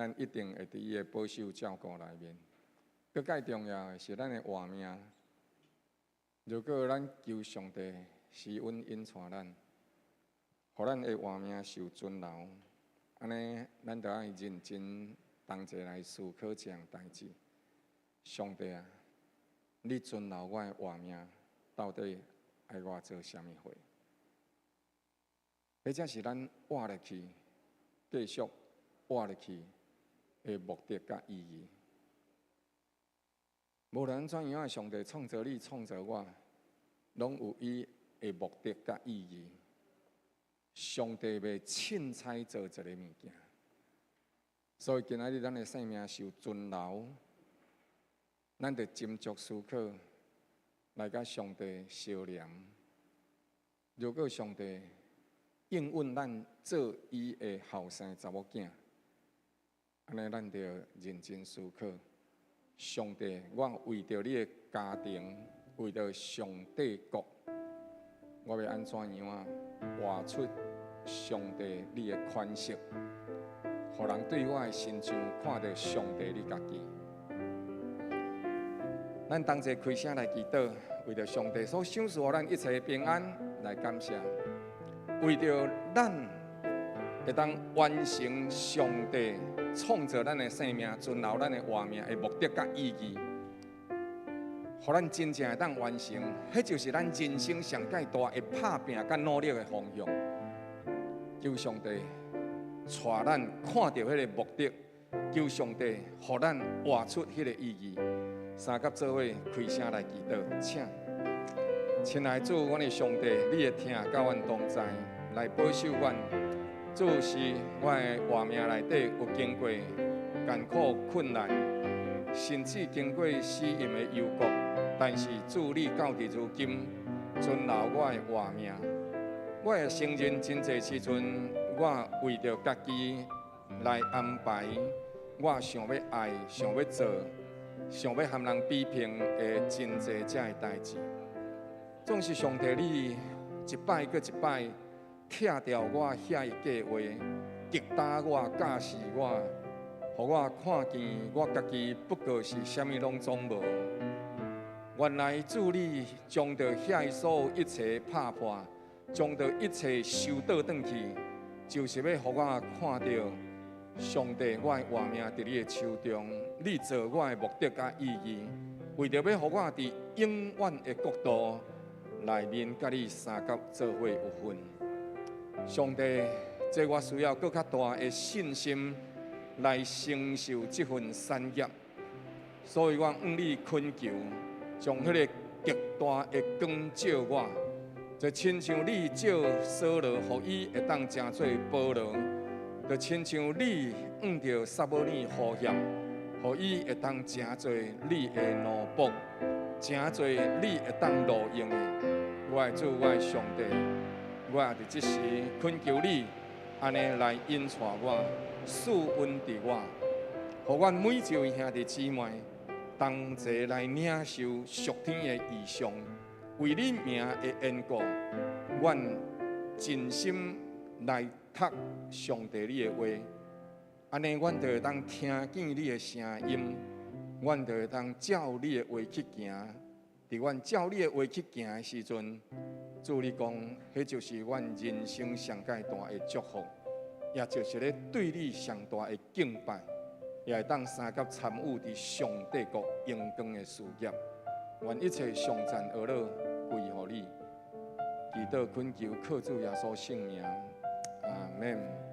咱一定會佇伊的保守照顧內面。閣蓋重要的是咱的活命。如果咱求上帝施恩引帶咱，予咱的活命受存留，按呢，咱就愛認真同齊來思考這項代誌。上帝啊，你存留我的活命，到底愛我做啥物貨？彼才是咱活落去，繼續活落去的目的佮意義。無論怎樣，上帝創造你、創造我，攏有伊的目的佮意義。上帝欲凊彩做一个物件，所以今仔日咱的生命受存留，咱著斟酌思考，來佮上帝相連。如果上帝應允咱做伊的後生查某囝，按呢咱著認真思考。上帝，我為著你的家庭，為著上帝國，我欲按怎樣啊？活出上帝你的款式，予人對我的身上看著上帝你家己。咱同齊開聲來祈禱，為著上帝所賞賜予咱一切的平安來感謝，為著咱會當完成上帝創造咱的生命、存留咱的活命的目的佮意義，予咱真正會當完成，彼就是咱人生上蓋大的拍拚佮努力的方向。求上帝帶咱看著彼个目的，求上帝予咱活出彼个意義。三佮做伙開聲來祈禱，請，親愛主，阮的上帝，你的疼佮阮同在，來保守阮。主是我的活命內底有經過艱苦困難，甚至經過死蔭的幽谷，但是主你到佇如今存留我的活命。我會承認真濟時陣，我為著家己來安排，我想欲愛、想欲做、想欲和人比拼的真濟這个代誌，總是上帝你一擺閣一擺拆掉我遐个計劃，擊打我、教示我，予我看見我家己不過是啥物攏總無。原來主你將著遐所有一切拍破，將著一切收倒轉去，就是欲予我看著上帝，我的活命佇你的手中，你做我的目的佮意義，為著欲予我佇永遠的國度內面，佮你相佮做伙有份。上帝，這我需要閣較大的信心來承受這份產業，所以我向你懇求，將彼个極大的光照我，就親像你照掃羅，予伊會當成做保羅；就親像你向著撒母耳呼喊，予伊會當成做你的奴僕，成做你會當路用的。我的主，我的上帝，我也佇這時懇求你，按呢來引帶我，賜恩佇我，予阮每一位兄弟姊妹同齊來領受屬天的異象，為你名的緣故，阮盡心來讀上帝你的話，按呢，阮就會當聽見你的聲音，阮就會當照你的話去行。佇阮照你的話去行的時陣，主你講，彼就是阮人生上蓋大的祝福，也就是咧對你上大的敬拜，也會當相佮參與佇上帝國榮光的事業。願一切頌讚呵咾歸予你，祈禱懇求靠主耶穌聖名，阿們。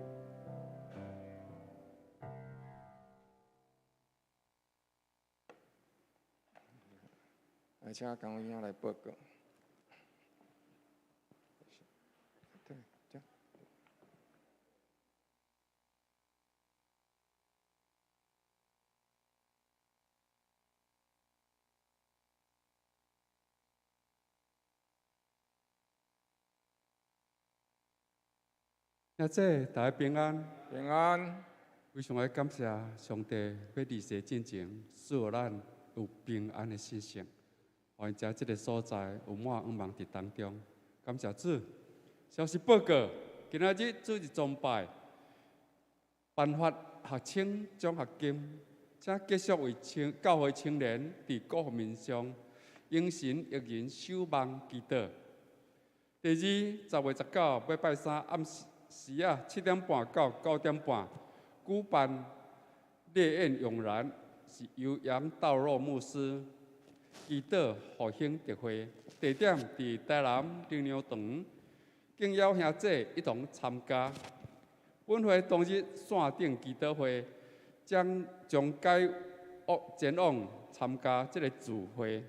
來，請江委員來報告。對，這樣。兄姊，大家平安。平安。非常愛感謝上帝，欲離世進前賜予咱有平安的信息。歡迎在這个所在有滿向望佇當中，感謝主。消息報告，今仔日主日崇拜，頒發學青獎學金，請繼續為青教會青年佇各方面上榮神益人守望祈禱。第二，10月19禮拜三暗時仔7點半到9點半，舉辦烈焰永燃，是由楊道若牧師祈禱復興特會，地點佇台南靈糧堂，敬邀兄姐一同參加。本會當日線頂祈禱會，將將改前往參加這个聚會。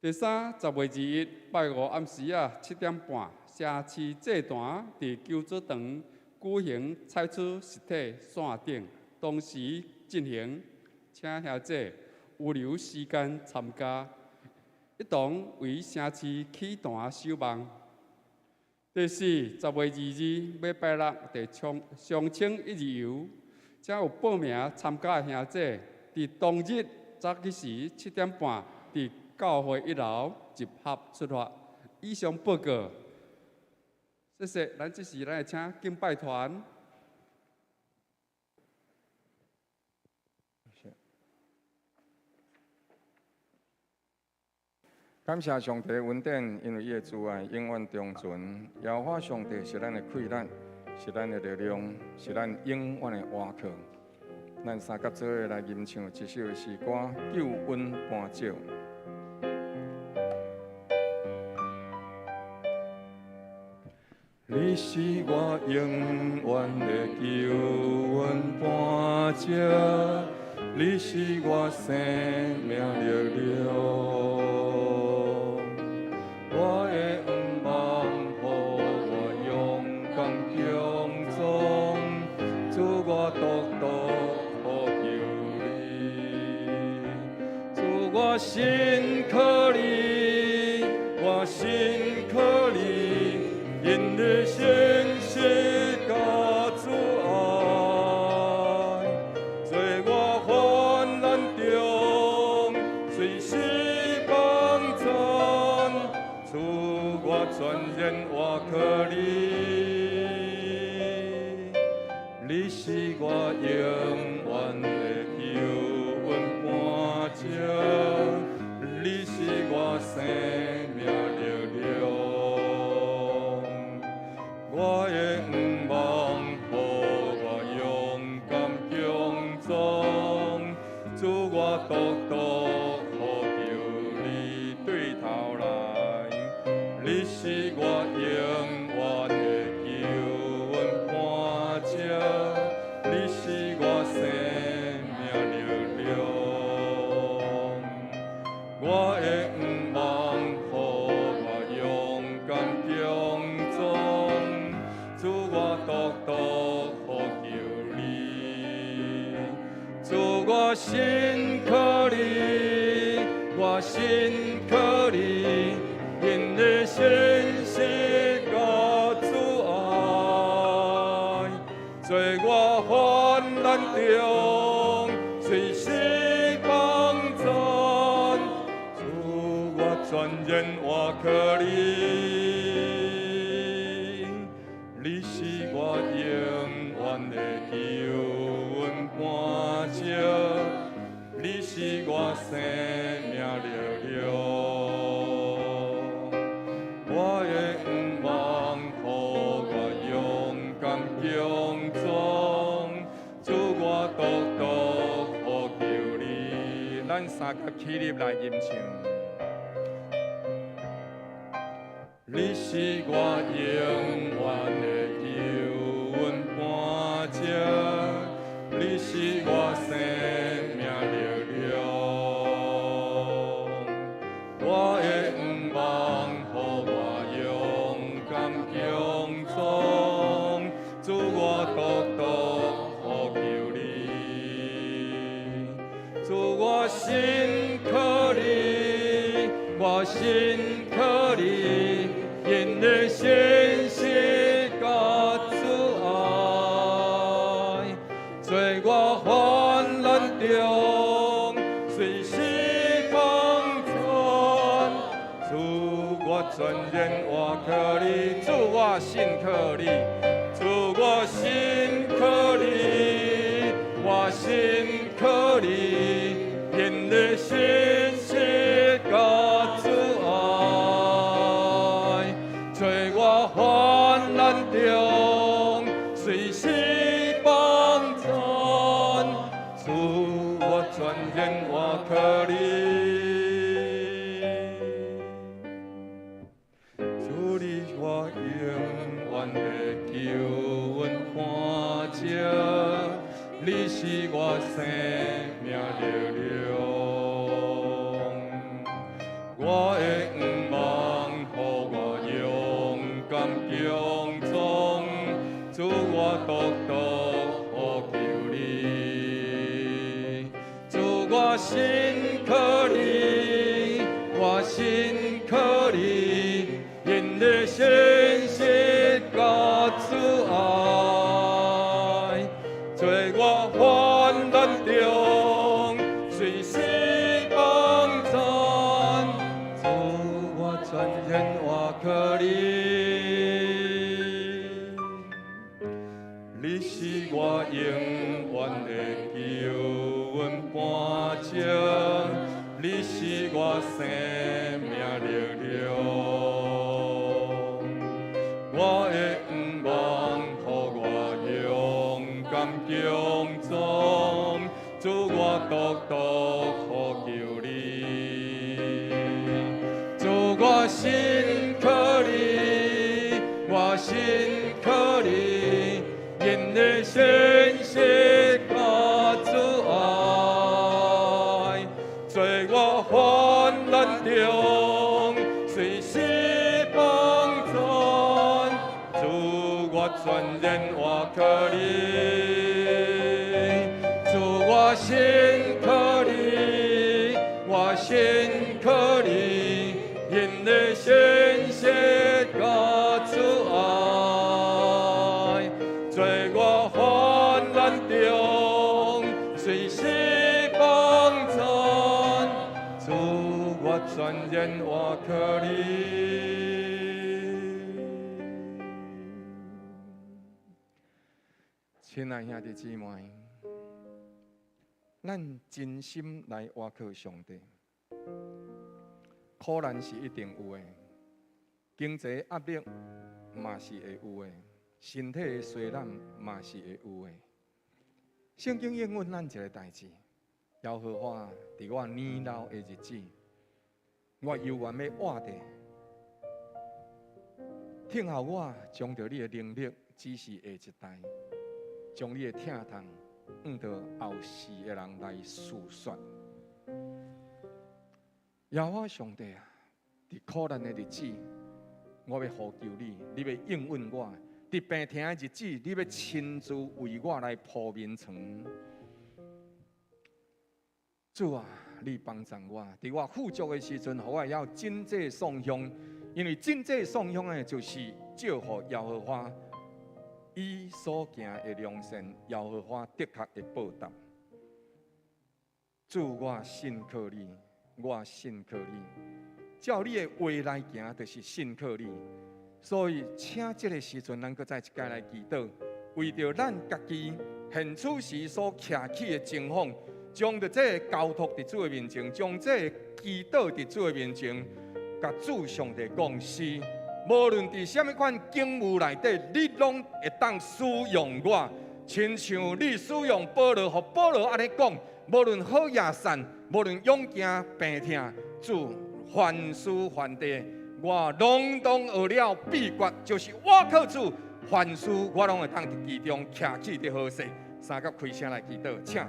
第三，10月21拜五暗時仔7點半，城市祭壇佇求主堂舉行採取實體線頂同時進行，請兄姐預留時間參加，一同為城市祈壇守望。第四，10月22禮拜六佇長長青一日遊，請有報名參加的兄姐，佇當日早起時7點半，佇教會一樓集合出發。以上報告，謝謝。咱這時咱來請敬拜團。感謝上帝恩典，因為伊的慈愛永遠長存。耶和華上帝是咱的氣力，是咱的力量，是咱永遠的倚靠。咱三甲做伙來吟唱這首詩歌《救恩磐石》。你是我永遠的救恩磐石，你是我生命力量。我的向望，予我勇敢強壯，主我獨獨呼求你，主我信靠你，我信靠你。因你信實佮慈愛，做我患難中隨時幫贊，主我全然倚靠你，你是我永遠的救恩磐石，你是我生命力量。我的向望，予我勇敢強壯，主我獨獨呼求你對頭來，你是我永遠的救恩磐石，你是我生命力量。我的向望，予我勇敢強壯。主我獨獨呼求你，主我信靠你，我信靠你，因你信實佮慈愛，做我患難中隨時幫贊，主我全然倚靠你。你是我永遠的救恩磐石，你是我生命力量。我的向望，予我勇敢強壯，主我獨獨呼求你。咱三個起立來吟唱。你是我永遠的救恩磐石，你是我生命力量。我的向望，予我勇敢強壯，主我獨獨呼求你，主我信靠你，我信靠你。因你信實佮慈愛，做我患難中隨時幫贊，主我全然倚靠你，主我信靠你，主我信靠你，中，隨時幫贊，主我全然倚靠你。主你我永遠的救恩磐石，你是我生命力量，我的向望，予我勇敢強壯，主我獨獨呼求你，主我信靠你，我信靠你，因你信實佮慈愛，在我患難中，隨時幫贊，主我全然倚靠你。你是我永遠的救恩磐石，你是我生命力量，我的向望，予我勇敢強壯，主我獨獨呼求你，主我信靠你，我信靠你，因你信實佮慈愛，在我患難中，隨時幫贊，主我全然倚靠你，主我信靠你，我信靠你，因你信實佮慈愛，在我患難中，隨時幫贊，主我全然倚靠你。親愛兄弟姊妹，咱真心來倚靠上帝，苦難是一定有的，經濟壓力嘛是會有的，身體的衰老嘛是會有的。聖經應允咱一个代誌，耶和華佇我年老的日子，我猶原欲活著，聽候我將著你的能力指示下一代，將你的疼痛向著後世的人來述說。耶和華上帝啊，佇苦難的日子，我欲呼求你，你欲應允我；佇病疼的日子，你欲親自為我來鋪眠床。主啊，你幫贊我，佇我富足的時陣，予我會曉謹祭送香，因為謹祭送香的，就是照予耶和華伊所行的良善，耶和華的確會報答。主，我信靠你，我信靠你，照你的話來行，就是信靠你。所以，請這个時陣，咱閣再一擺來祈禱，為著咱家己現此時所徛起的情況，將著這个交託佇主的面前，將這个祈禱佇主的面前，共主上帝講是，無論佇啥物款境遇內底，你攏會當使用我，親像你使用保羅，予保羅按呢講，無論好抑善，無論勇驚病疼，主凡事凡地，我攏當學了秘訣，就是倚靠主，凡事我攏會當佇其中徛起得好勢。三甲開聲來祈禱，請。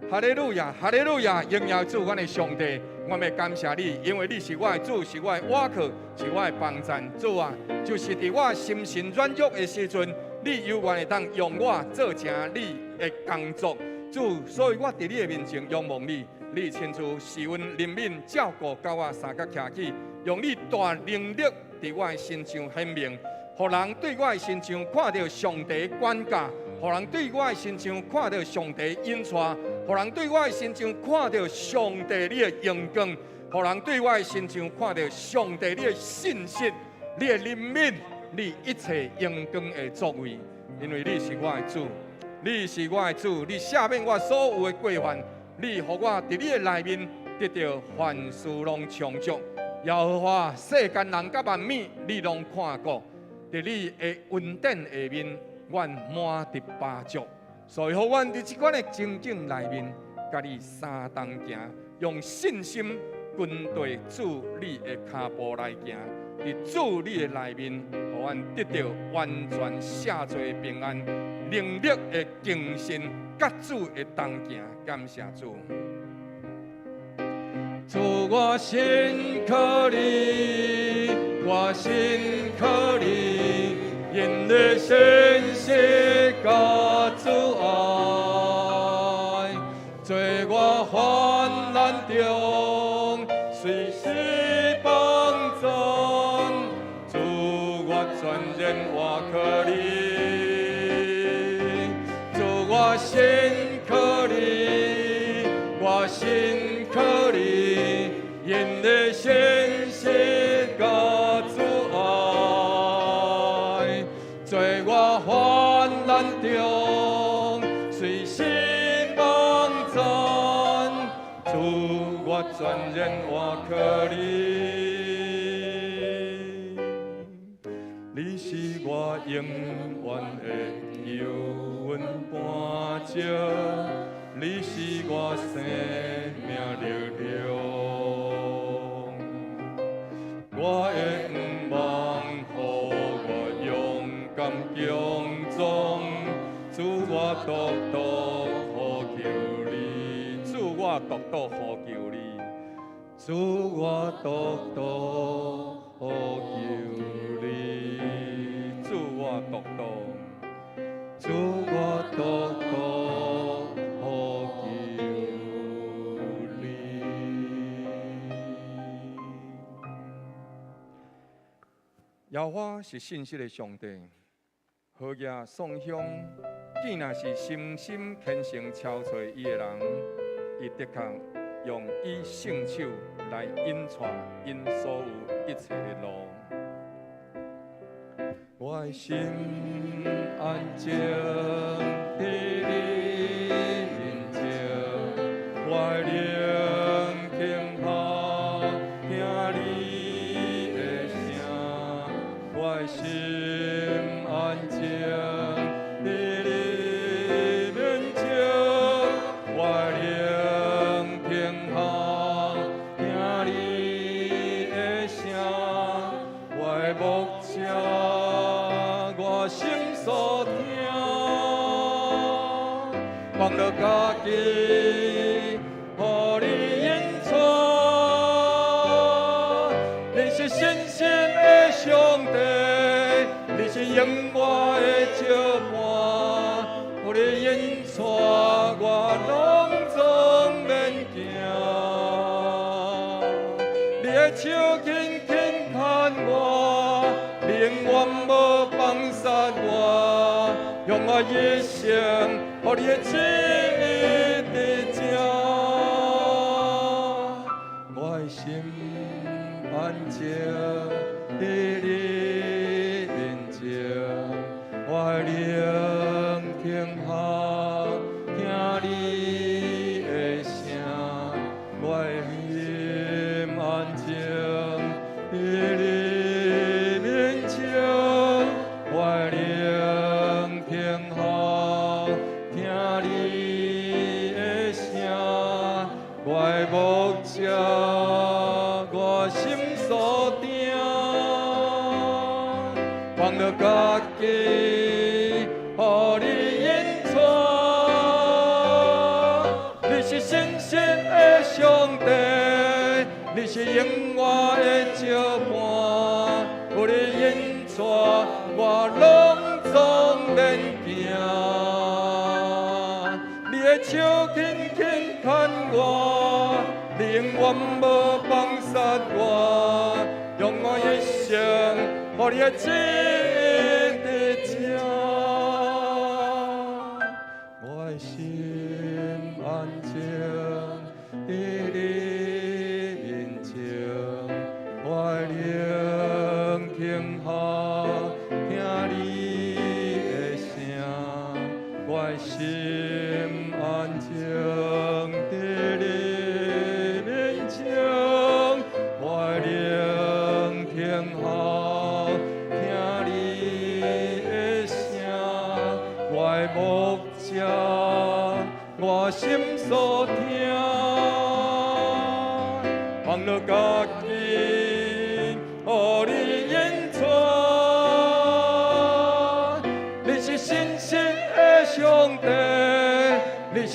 哈利路亞，哈利路亞，榮耀主，阮的上帝，我欲感謝你，因為你是我的主，是我的倚靠，是我的幫贊。主啊，就是佇我心神軟弱的時陣，你猶原會當用我做成你的工作。主，所以我佇你的面前仰望你，你親自施恩憐憫照顧，共我相佮徛起，用你大能力佇我的身上顯明，予人對我的身上看著上帝管教，予人對我的身上看著上帝引帶，予人對我的身上看著上帝你的榮光，予人對我的身上看著上帝你的信實、你的憐憫、你一切榮光的作為，因為你是我的主，你是我的主，你赦免我所有的過犯，你予我佇你的內面得著凡事攏充足。耶和華，世間人佮萬物，你攏看顧。佇你的恩典下面，阮滿得飽足。所以，予阮佇這款的情景內面，佮你相同行，用信心跟隨主你的跤步來行。佇主你的內面，予阮得著完全赦罪的平安，能力的更新，佮主會同行。感謝主。主，我信靠你，我信靠你，因你信實佮慈愛，在我患難中，隨時幫贊。主，我全然倚靠你，主，我信靠你，我信靠你，因你信實佮慈愛，在我患難中，隨時幫贊。主，我全然倚靠你，你是我永遠的救恩磐石，你是我生命力量。我的向望，予我勇敢強壯，主，我獨獨呼求你，主，我獨獨呼求你，主，我獨獨呼求你，主，我獨獨，主，我獨獨呼求你。耶和華是信實的上帝，何夜送香，見若是心心虔誠朝揣伊的人，伊的確用伊聖手來引帶𪜶所有一切的路。我的心安靜佇你面前，我的靈聽候聽你的聲，我的心安靜佇你面前，我的靈聽候聽你的聲，我的牧者，我心所疼，放落家己，予你引帶。你是信實的上帝，你是永遠的石磐，予你引帶我攏總免驚。你的手緊緊牽我，你永遠無放殺我，用我一生予你的旨意佇這。我的心安靜佇你面前，我的靈聽候聽你的聲，我的心安靜佇你面前，我的靈聽候聽你的聲，我的牧者，我心所疼，放落家己，予你引帶。你是信實的上帝，你是永遠的石磐，予你引帶我攏總免驚。你的手緊緊牽我，你永遠無放殺我，用我一生予你的旨意佇這。我的心安靜佇你面前，我的靈聽候聽你的聲，我的心安靜佇你面前，我的靈聽候聽你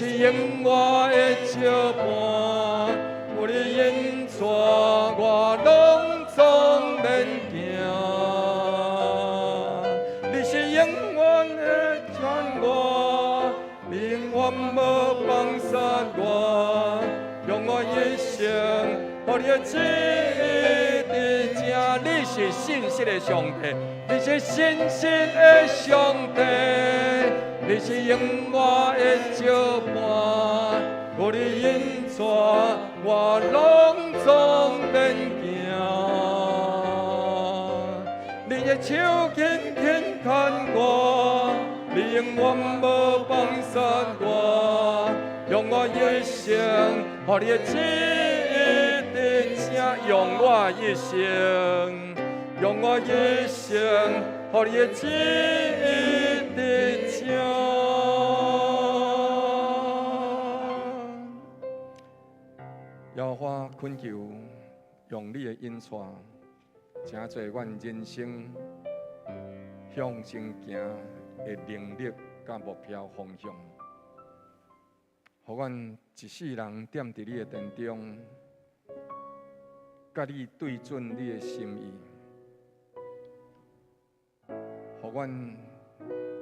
是永遠的石伴，有你引帶我攏總免驚。你是永遠的泉源，你永遠無放捨我，用我一生予你的旨意佇正。你是信實的上帝，你是信實的上帝，你是永遠的石伴，有你引帶我攏總免驚。你的手緊緊牽我，你永遠無放捨我，用我一生予你的旨意佇正，用我一生，用我一生予你的旨意佇正。耶和華懇求用你的引帶，成做阮人生向前行的能力佮目標方向，予阮一世人踮佇你的殿中，佮你對準你的心意，予阮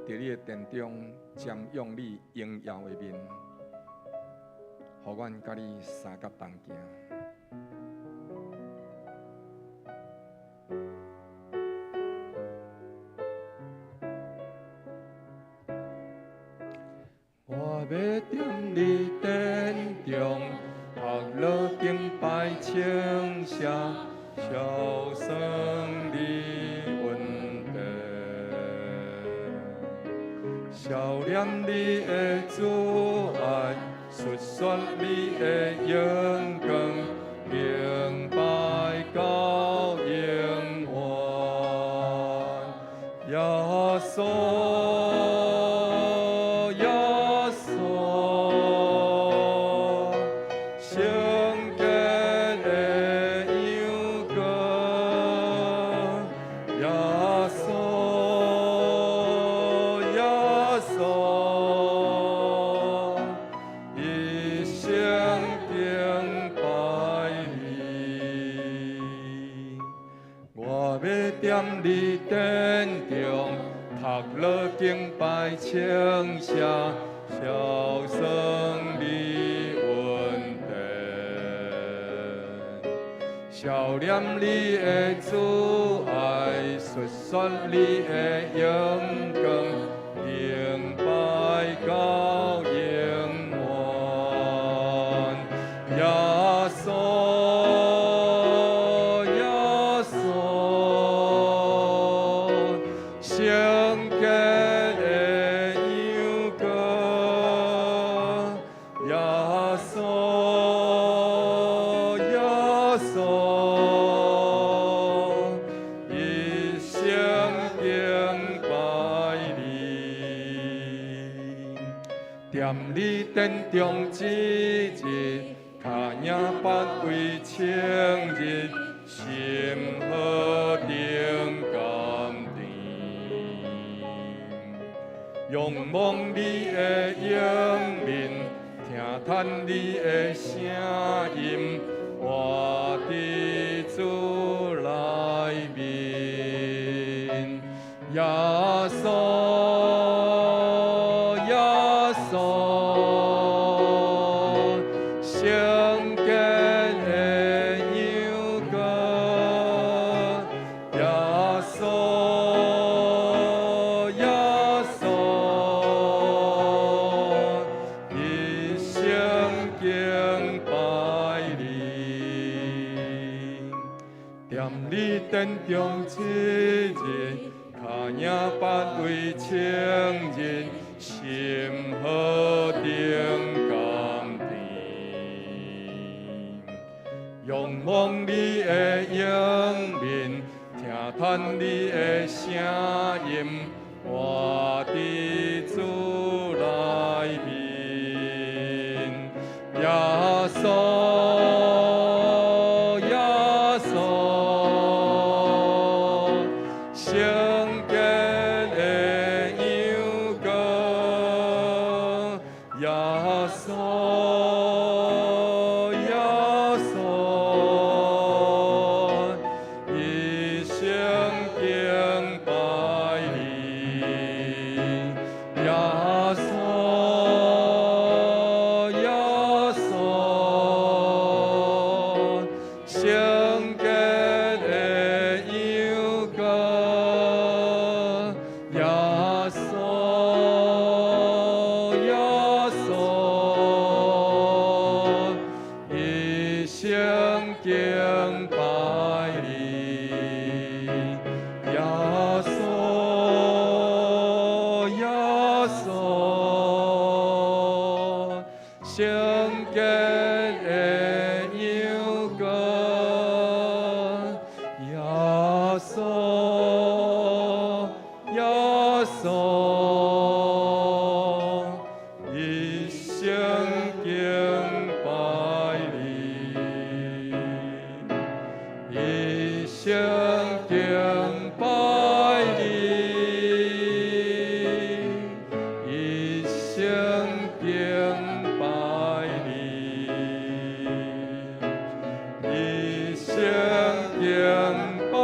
佇你的殿中瞻仰你榮耀的面，予阮佮你相佮同行。我欲踮你殿中，學樂敬拜稱謝，頌頌你恩典，笑念你的慈愛，述說你的榮光，敬拜到永遠。耶穌，耶穌，聖潔的羊羔，耶穌，耶穌，一生敬拜你。我欲踮你殿中，讀樂敬拜稱謝，頌頌你恩典，笑念你的慈愛，述說你的榮光，敬拜到永遠。耶穌，耶穌，聖潔的羊羔，耶穌，耶穌，一生敬拜你。踮你殿中一日，跤影百為千日，心何等甘甜。仰望你的容面，聽嘆你的聲音，活佇主內面。耶穌，耶穌，聖潔的羊羔，耶穌，耶穌，一生敬拜你。踮你殿中一日，跤影百為千日，心何等甘甜。仰望你的容面，聽嘆你的聲音，活佇主內面。耶穌，耶穌，聖潔的羊羔，耶穌，敬拜你，耶穌，耶穌，聖潔的羊羔，耶穌，耶穌，一生敬拜你，耶穌，耶穌，聖潔的羊羔，耶穌，耶穌，一生敬拜你，一生敬拜你，一生敬拜你，一生敬拜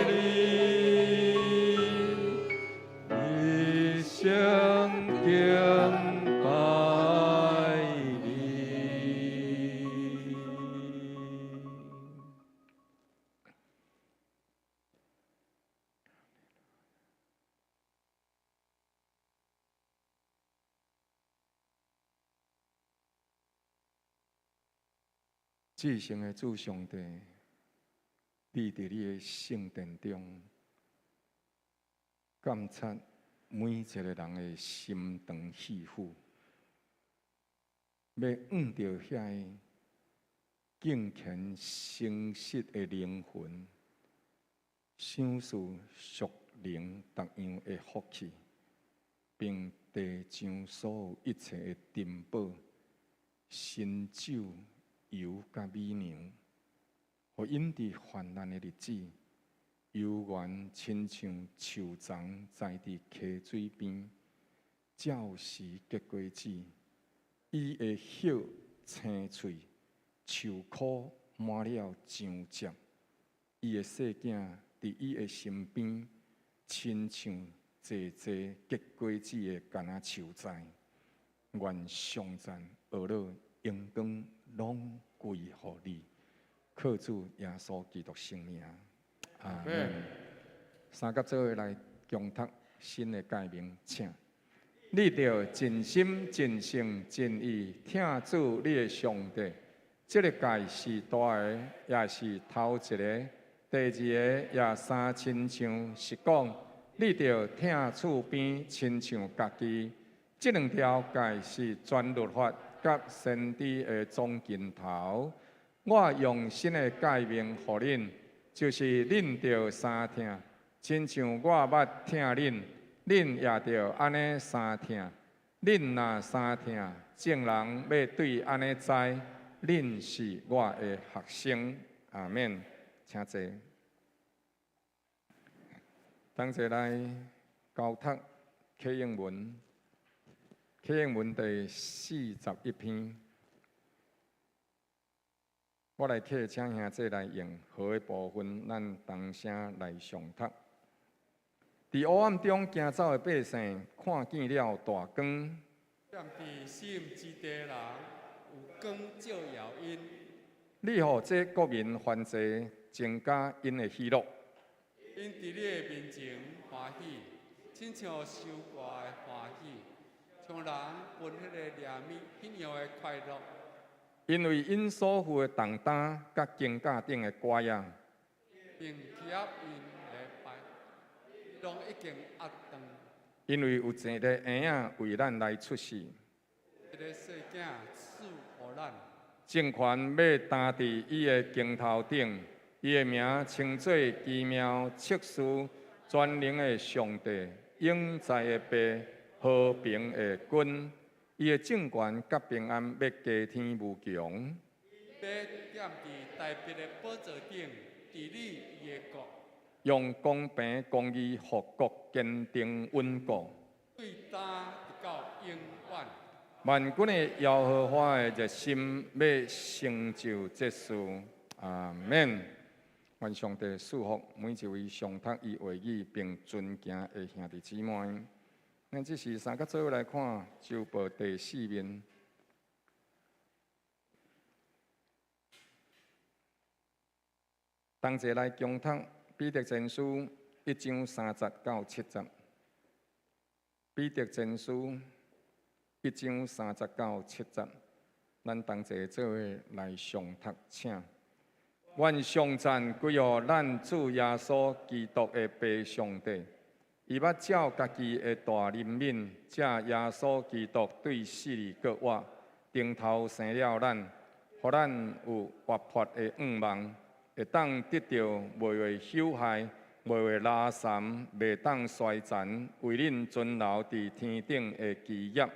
你，一生敬拜你。至聖的主上帝，你佇你的聖殿中，監察每一個人的心腸肺腑，欲向著遐个敬虔誠實的靈魂，賞賜屬靈各樣的福氣，並遞上所有一切的珍寶、新酒、油佮米糧，予𪜶佇患難的日子，猶原親像樹叢栽佇溪水邊，照時結果子，伊的葉青翠，樹枯滿了漿汁。伊的細囝佇伊的身邊，親像濟濟結果子的橄欖樹栽。願頌讚、呵咾、榮光攏歸予你，靠主耶穌基督聖名，阿門。三甲做伙來共讀新的誡命，請你著盡心、盡性、盡意疼主你的上帝。這个誡是大的，也是頭一个。第二个也相親像，是講你著疼厝邊親像家己。這兩條誡是全律法佮先知的總根頭。我用新的誡命予恁，就是恁著相疼，親像我捌疼恁，恁也著按呢相疼。恁若相疼，眾人欲對按呢知，恁是我的學生。阿們。請坐。同齊來交讀啟應文，啟應文第41篇。我來請兄弟來用和的部分，咱同聲來誦讀。佇黑暗中行走的百姓，看見了大光。踮佇死蔭之地的人，有光照耀𪜶。你予這國民繁濟，增加𪜶的喜樂。𪜶佇你的面前歡喜，親像收割的歡喜，像人分彼个糧物彼樣的快樂。因為𪜶所負的重擔，佮經架頂的拐仔，並起壓𪜶禮拜，攏已經壓斷。因為有一个嬰仔為咱來出世，一个細囝賜予咱。政權欲擔佇伊的肩頭頂，伊的名稱做奇妙策士、全能的上帝、永在的父、和平的君。伊的政權佮平安欲加添無窮。欲踮佇大衛的寶座頂，治理伊的國。用公平公義予國堅定穩固。對今直到永遠。萬軍的耶和華的熱心欲成就這事，阿們。願上帝賜福每一位誦讀伊話語並遵行的兄弟姊妹。咱這時三角做伙來看週報第四面。同齊來共讀彼得前書一章三節到七節。彼得前書一章三節到七節，咱同齊做伙來誦讀，請。願頌讚歸予咱主耶穌基督的父上帝，伊捌照家己的大憐憫，藉耶穌基督對死裡閣活，重頭生了咱，予咱有活潑的向望，會當得著袂會朽壞、袂會垃圾、袂當衰殘，為恁存留佇天頂的基業。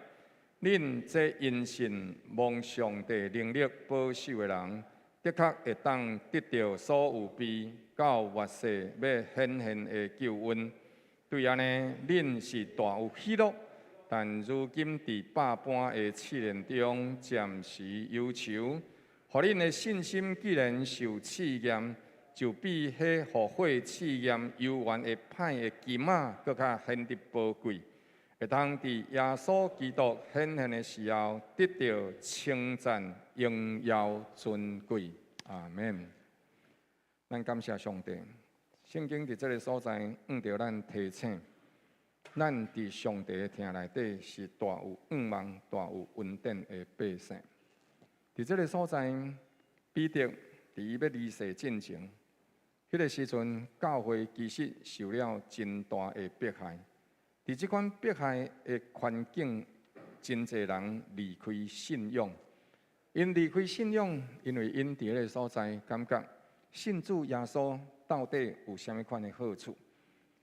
恁這因信蒙上帝能力保守的人，的確會當得著所預備到末世欲顯現的救恩。對按呢，恁是大有喜樂，但如今佇百般的試煉中暫時憂愁，予恁的信心既然受試驗，就比彼予火試驗猶原會歹的金仔閣較顯得寶貴，會當佇耶穌基督顯現的時候，得著稱讚、榮耀、尊貴。阿們。咱感謝上帝，聖經佇這个所在，向著咱提醒，咱佇上帝的疼內底是大有向望、大有恩典的百姓。佇這个所在，彼得佇伊欲離世進前，彼个時陣，教會其實受了真大的迫害。佇這款迫害的環境，真濟人離開信仰。𪜶離開信仰，因為𪜶佇彼个所在感覺信主耶穌到底有啥物款的好處？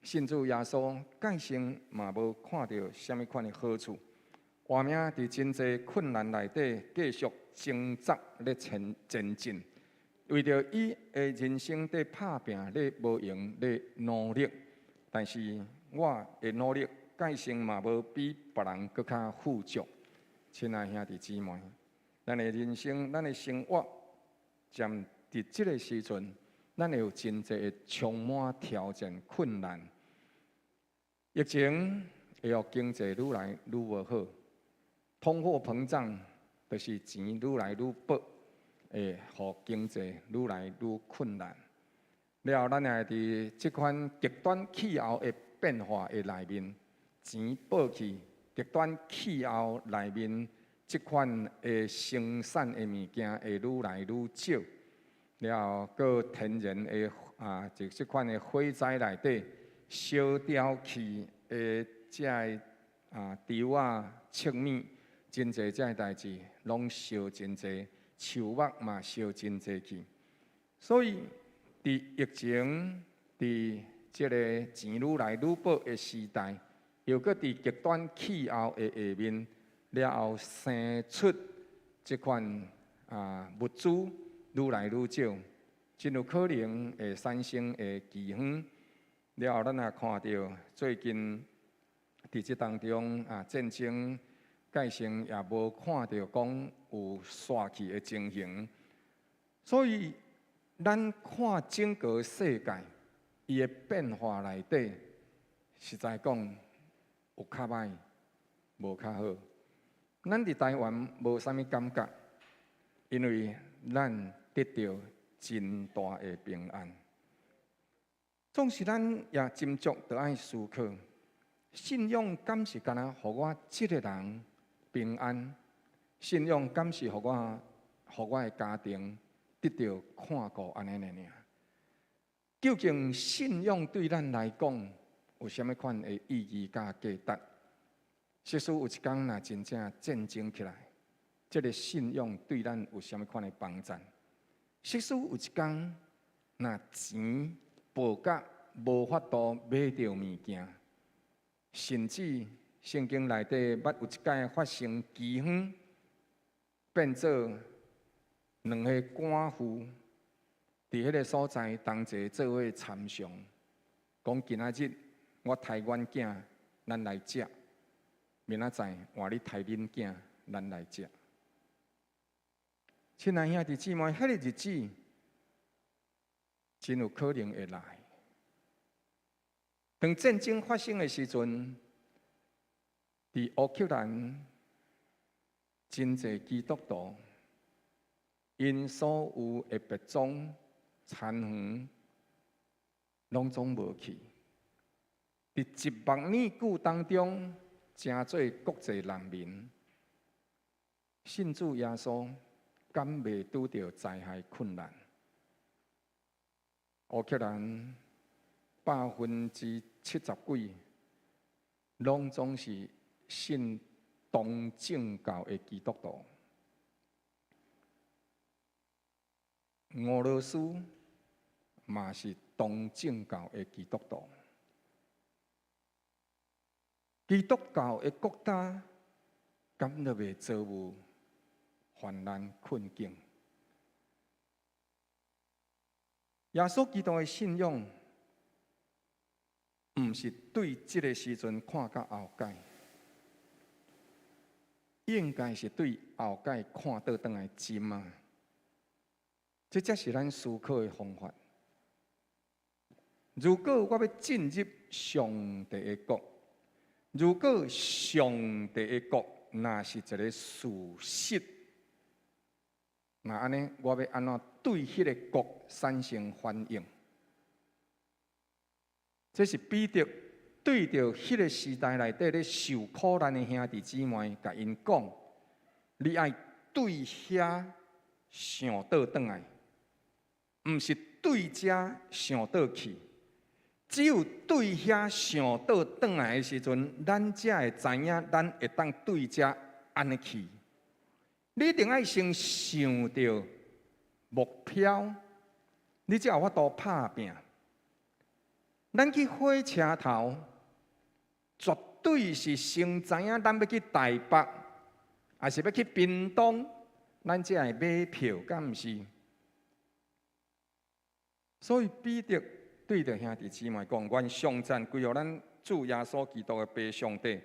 信主耶穌，蓋生嘛無看著啥物款的好處。活命佇真濟困難內底繼續掙扎咧前前進，為著伊的人生咧拍拚咧無閒咧努力，但是我的努力蓋生嘛無比別人閣較富足。親愛兄弟姊妹，咱的人生，咱的生活，踮佇這个時陣，咱會有真濟的充滿挑戰、困難。疫情會予經濟愈來愈無好，通貨膨脹就是錢愈來愈薄，會予經濟愈來愈困難。了後，咱也佇這款極端氣候的變化的內面，錢薄去，極端氣候內面，這款的生產的物件會愈來愈少。了後，閣天然的啊，就這款的火災內底燒掉去的這个啊稻仔、粟米，真濟這个代誌攏燒真濟，樹木嘛燒真濟去。所以，佇疫情、佇這个錢愈來愈薄的時代，又閣佇極端氣候的下面，了後生出這款啊物資愈來愈少，真有可能會產生的饑荒。了後，咱也看著最近佇這當中啊，戰爭蓋生也無看著講有煞去的情形，所以咱看整個世界伊的變化內底，實在講有較歹，無較好。咱佇台灣無啥物感覺，因為咱得著真大的平安。總是咱也斟酌著愛思考，信仰敢是干焦予我這个人平安？信仰敢是予我、予我的家庭得著看顧按呢爾？究竟信仰對咱來講有啥物款的意義佮價值？即使有一工若真正戰爭起來，這个信仰對咱有啥物款的幫助？即使有一工若錢薄甲無法度買著物件，甚至聖經內底捌有一擺發生饑荒，變做兩个寡婦佇彼个所在同齊做伙參詳，講今仔日我刣阮囝，咱來食；明仔載換你刣恁囝，咱來食。親愛兄弟姊妹，彼个日子，真有可能會來。當戰爭發生的時陣，佇烏克蘭真濟基督徒，𪜶所有的別莊、田園，攏總無去。佇100年久當中，成做國際難民，信主耶穌，敢袂拄著災害困難？烏克蘭70%幾，攏總是信東正教的基督徒。俄羅斯嘛是東正教的基督徒。基督教的國家，敢都袂遭遇患難困境？耶穌基督的信仰，毋是對這个時陣看較後蓋，應該是對後蓋看倒轉來針啊！這才是咱思考的方法。如果我欲進入上帝的國，如果上帝的國若是一个事實，那按呢，我欲按怎對彼个國產生反應？這是彼得對著彼个時代內底咧受苦難的兄弟姊妹，共𪜶講：你愛對遐想倒轉來，毋是對遮想倒去。只有對遐想倒轉來的時陣，咱才會知影，咱會當對遮按呢去。你一定愛先想著目標，你才有法度拍拚。咱去火車頭，絕對是先知影咱欲去台北，抑是欲去屏東，咱才會買票，敢毋是？所以彼得對著兄弟姊妹講：願頌讚歸予咱主耶穌基督的父上帝，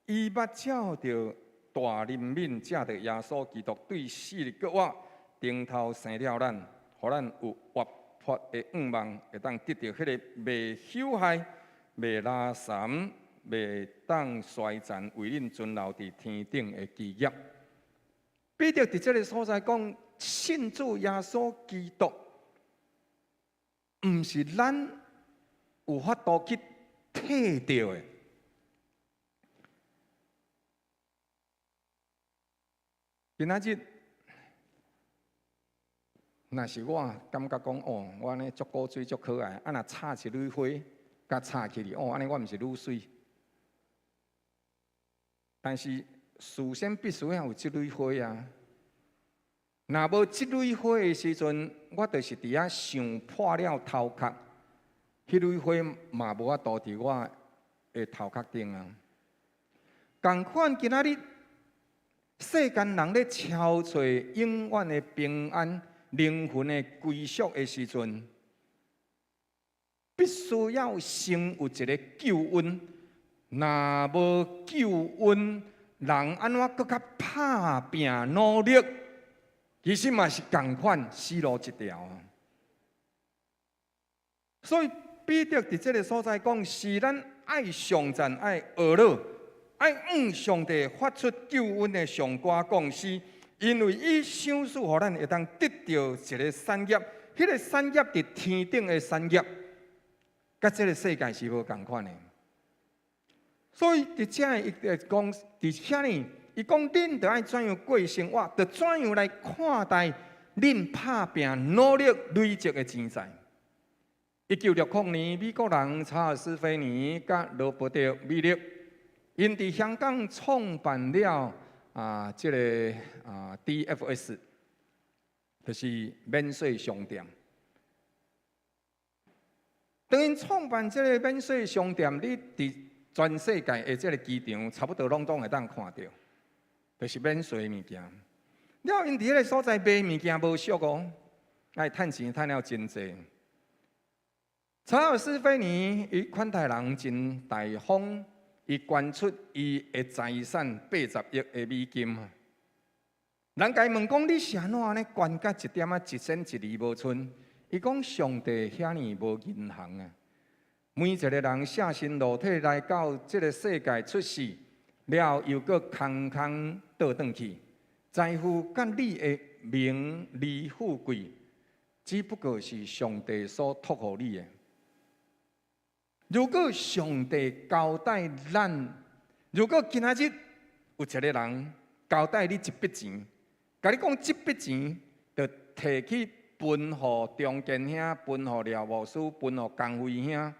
伊捌照著大憐憫，藉著耶穌基督對死裡復活，重頭生了咱，予咱有活潑的向望，會當得著彼个袂朽壞、袂拉潲、袂當衰殘，為恁存留佇天頂的基業。彼得佇這个所在講，信主耶穌基督，毋是咱有法度去摕著的。今仔日，若是我感覺講哦，我按呢足古錐足可愛，啊若插一蕊花，共插起去，哦，按呢我毋是愈媠。但是事先必須要有這蕊花啊！若無這蕊花的時陣，我就是佇遐想破了頭殼，彼蕊花嘛無法度佇我的頭殼頂啊！仝款今仔日世間人咧敲揣永遠的平安、靈魂的歸宿的時陣，必須要先有一个救恩。若無救恩，人按怎閣較拍拚努力？其實嘛是仝款，死路一條啊！所以彼得佇這个所在講，是咱愛頌讚、愛學樂、愛向上帝發出救恩的頌歌，講是因為伊賞賜予咱會當得著一个產業，彼个產業佇天頂的產業，佮這个世界是無仝款的。所以佇遮伊就講，佇遐呢，伊講恁著愛怎樣過生活，著怎樣來看待恁拍拚努力累積的錢財。1960年，美國人查爾斯·菲尼佮羅伯特·米勒，𪜶佇香港創辦了這个DFS，就是免稅商店。當𪜶創辦這个免稅商店，你佇全世界的這个機場，差不多攏總會當看著，就是免稅物件。了，𪜶佇彼个所在賣物件無俗哦，愛趁錢趁了真濟。查爾斯·菲尼伊款待人真大方，伊捐出伊的財產80億的美金。人共伊問講，你是按怎按呢捐甲一點仔一仙一厘無賰？伊講上帝遐爾無銀行啊！每一個人赤身露體來到這个世界出世，了後又閣空空倒轉去，財富佮你的名利富貴，只不過是上帝所託予你的。如果上帝交代咱，如果今仔日有一個人交代你一筆錢，共你講這筆錢，就提去分予中間兄，分予廖牧師，分予江輝兄，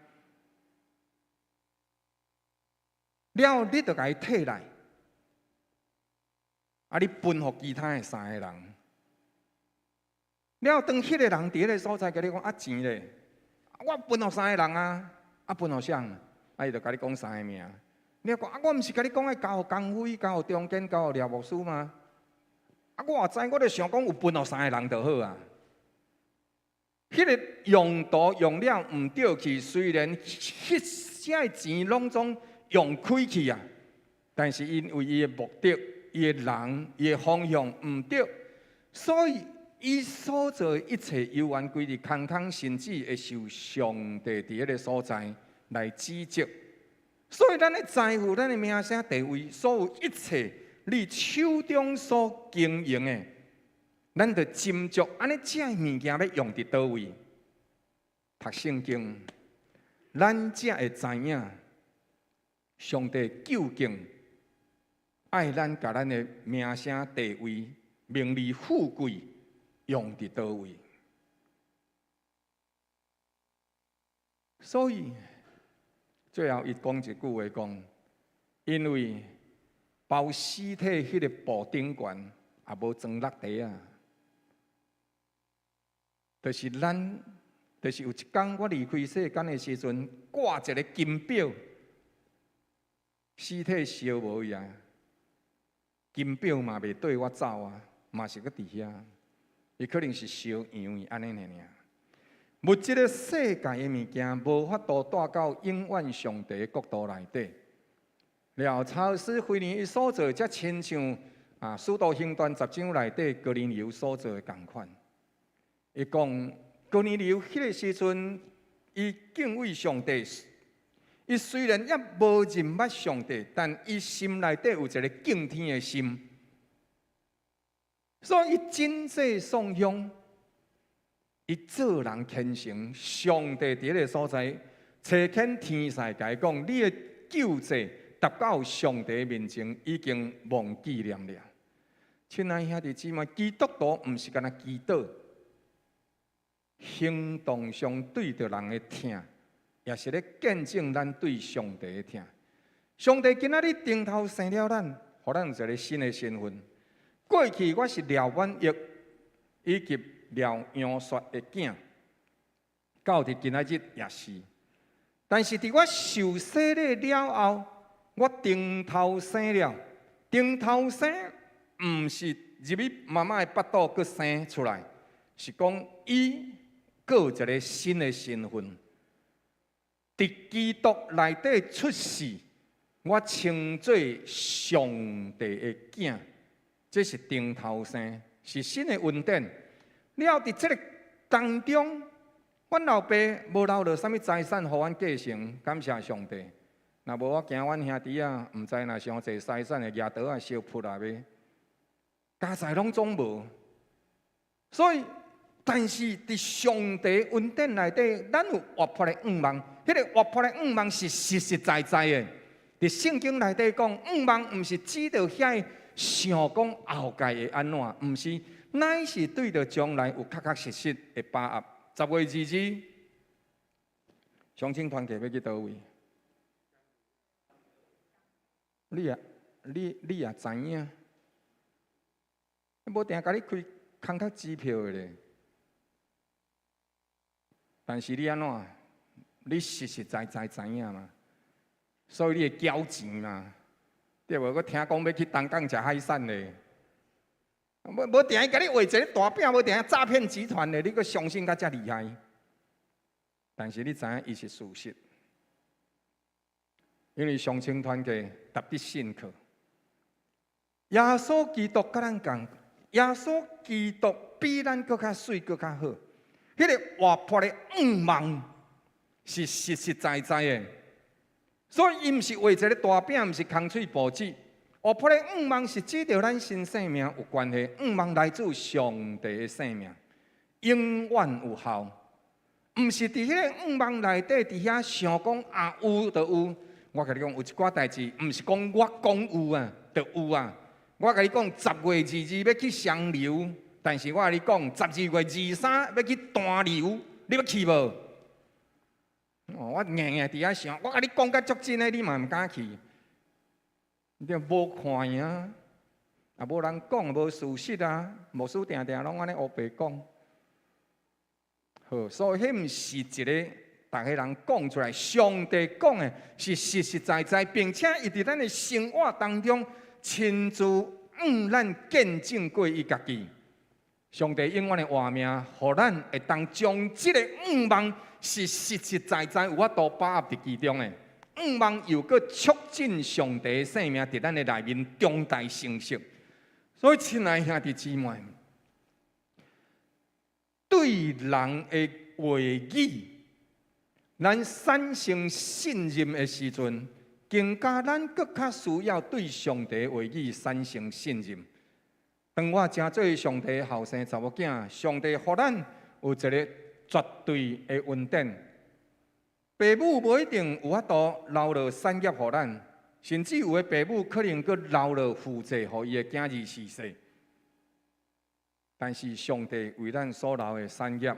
了後你就共伊提來，啊，你分予其他的三個人。了後當彼个人佇彼个所在，共你講啊錢咧，我分予三个人啊，啊分予誰？啊伊就共你講三个名。你講啊，我毋是共你講愛交予江輝、交予中間、交予廖牧師嗎？啊，我也知，我就想講有分予三个人就好啊。彼个用途用了毋對去，雖然彼些錢攏總用開去啊，但是因為伊的目的、伊的人、伊的方向毋對，所以伊所做的一切猶原歸佇空空，甚至會受上帝佇彼个所在來指責。所以咱的財富、咱的名聲、地位，所有一切你手中所經營的，咱著斟酌按呢，這物件欲用佇佗位？讀聖經，咱才會知影上帝究竟愛咱共咱的名聲、地位、名利、富貴用佇佗位。所以最後伊講一句話講，因為包屍體彼个布頂懸也無裝橐袋仔。就是咱，就是有一工我離開世間的時陣，掛一个金錶，屍體燒無去啊，金錶嘛袂綴我走啊，嘛是閣佇遐，伊可能是燒揚去按呢爾爾。物質的世界的物件，無法度帶到永遠上帝的國度內底。了後，查爾斯菲尼伊所做，才親像啊《使徒行傳》10章內底哥尼流所做的仝款。伊講哥尼流彼个時陣，伊敬畏上帝。伊雖然猶無認捌上帝，但伊心內底有一个敬天的心，所以伊謹祭送香，伊做人虔誠。上帝佇彼个所在，差遣天使共伊講：你的救濟達到上帝面前，已經蒙紀念了。親愛兄弟姊妹，基督徒毋是干焦祈禱。行動上對著人的疼，也是咧見證咱對上帝的疼。上帝今仔日重頭生了咱，予咱有一个新的身份。過去我是廖婉玉以及廖楊雪的囝，到佇今仔日也是。但是佇我受洗禮了後，我重頭生了。重頭生毋是入去媽媽的腹肚閣生出來，是講伊。閣有一个新的身份，佇基督內底出世，我稱做上帝的囝，這是重頭生，是新的恩典。了後佇這个當中，阮老爸無留落啥物財產予阮繼承，感謝上帝。若無我驚阮兄弟仔，毋知若傷濟財產會舉刀仔相撲啊欲，家財攏總無，所以。但是佇上帝恩典內底，咱有活潑的向望。彼个活潑的向望是實實在在的。佇聖經內底講，向望毋是指著遐想講後蓋會按怎，毋是，乃是對著將來有確確實實的把握。10月22，雙青團契欲去佗位？你也你你也知影？無定共你開空殼支票的咧。但是你按怎？你實實在在知影嘛？所以你會繳錢嘛？對無？我聽講欲去東港食海產咧，無無定伊共你畫一个大餅，無定詐騙集團咧，你閣相信甲遮厲害？但是你知影伊是事實，因為雙青團契值得信靠。耶穌基督佮咱仝，耶穌基督比咱閣較媠，閣較好。彼个活潑的向望是實實在在的。所以，伊毋是畫一个大餅，毋是空喙報紙。活潑的向望是指著咱新生命有關係，向望來自上帝的生命，永遠有效。毋是佇彼个向望內底，佇遐想講啊有就有。我共你講，有一寡代誌，毋是講我講有啊，就有啊。我共你講，10月22欲去雙流，但是我共你講，12月23欲去單流，你欲去無？哦，我硬硬佇遐想，我共你講甲足真的，你嘛毋敢去。你無看啊，啊無人講，無事實啊，牧師定定攏按呢烏白講。好，所以彼毋是一个逐个人講出來，上帝講的是實實在在，並且伊佇咱的生活當中親自向咱見證過伊家己。上帝永遠的活命，予咱會當將這個向望是實實在在有法度把握佇其中的。向望又閣促進上帝的生命佇咱的內面長大成熟。所以，親愛兄弟姊妹，對人的話語，咱產生信任的時陣，更加咱閣較需要對上帝話語產生信任。當我成做上帝後生查某囝，上帝予咱有一个絕對的恩典。爸母無一定有法度留落產業予咱，甚至有的爸母可能閣留落負債予伊的囝兒嗣世。但是上帝為咱所留的產業，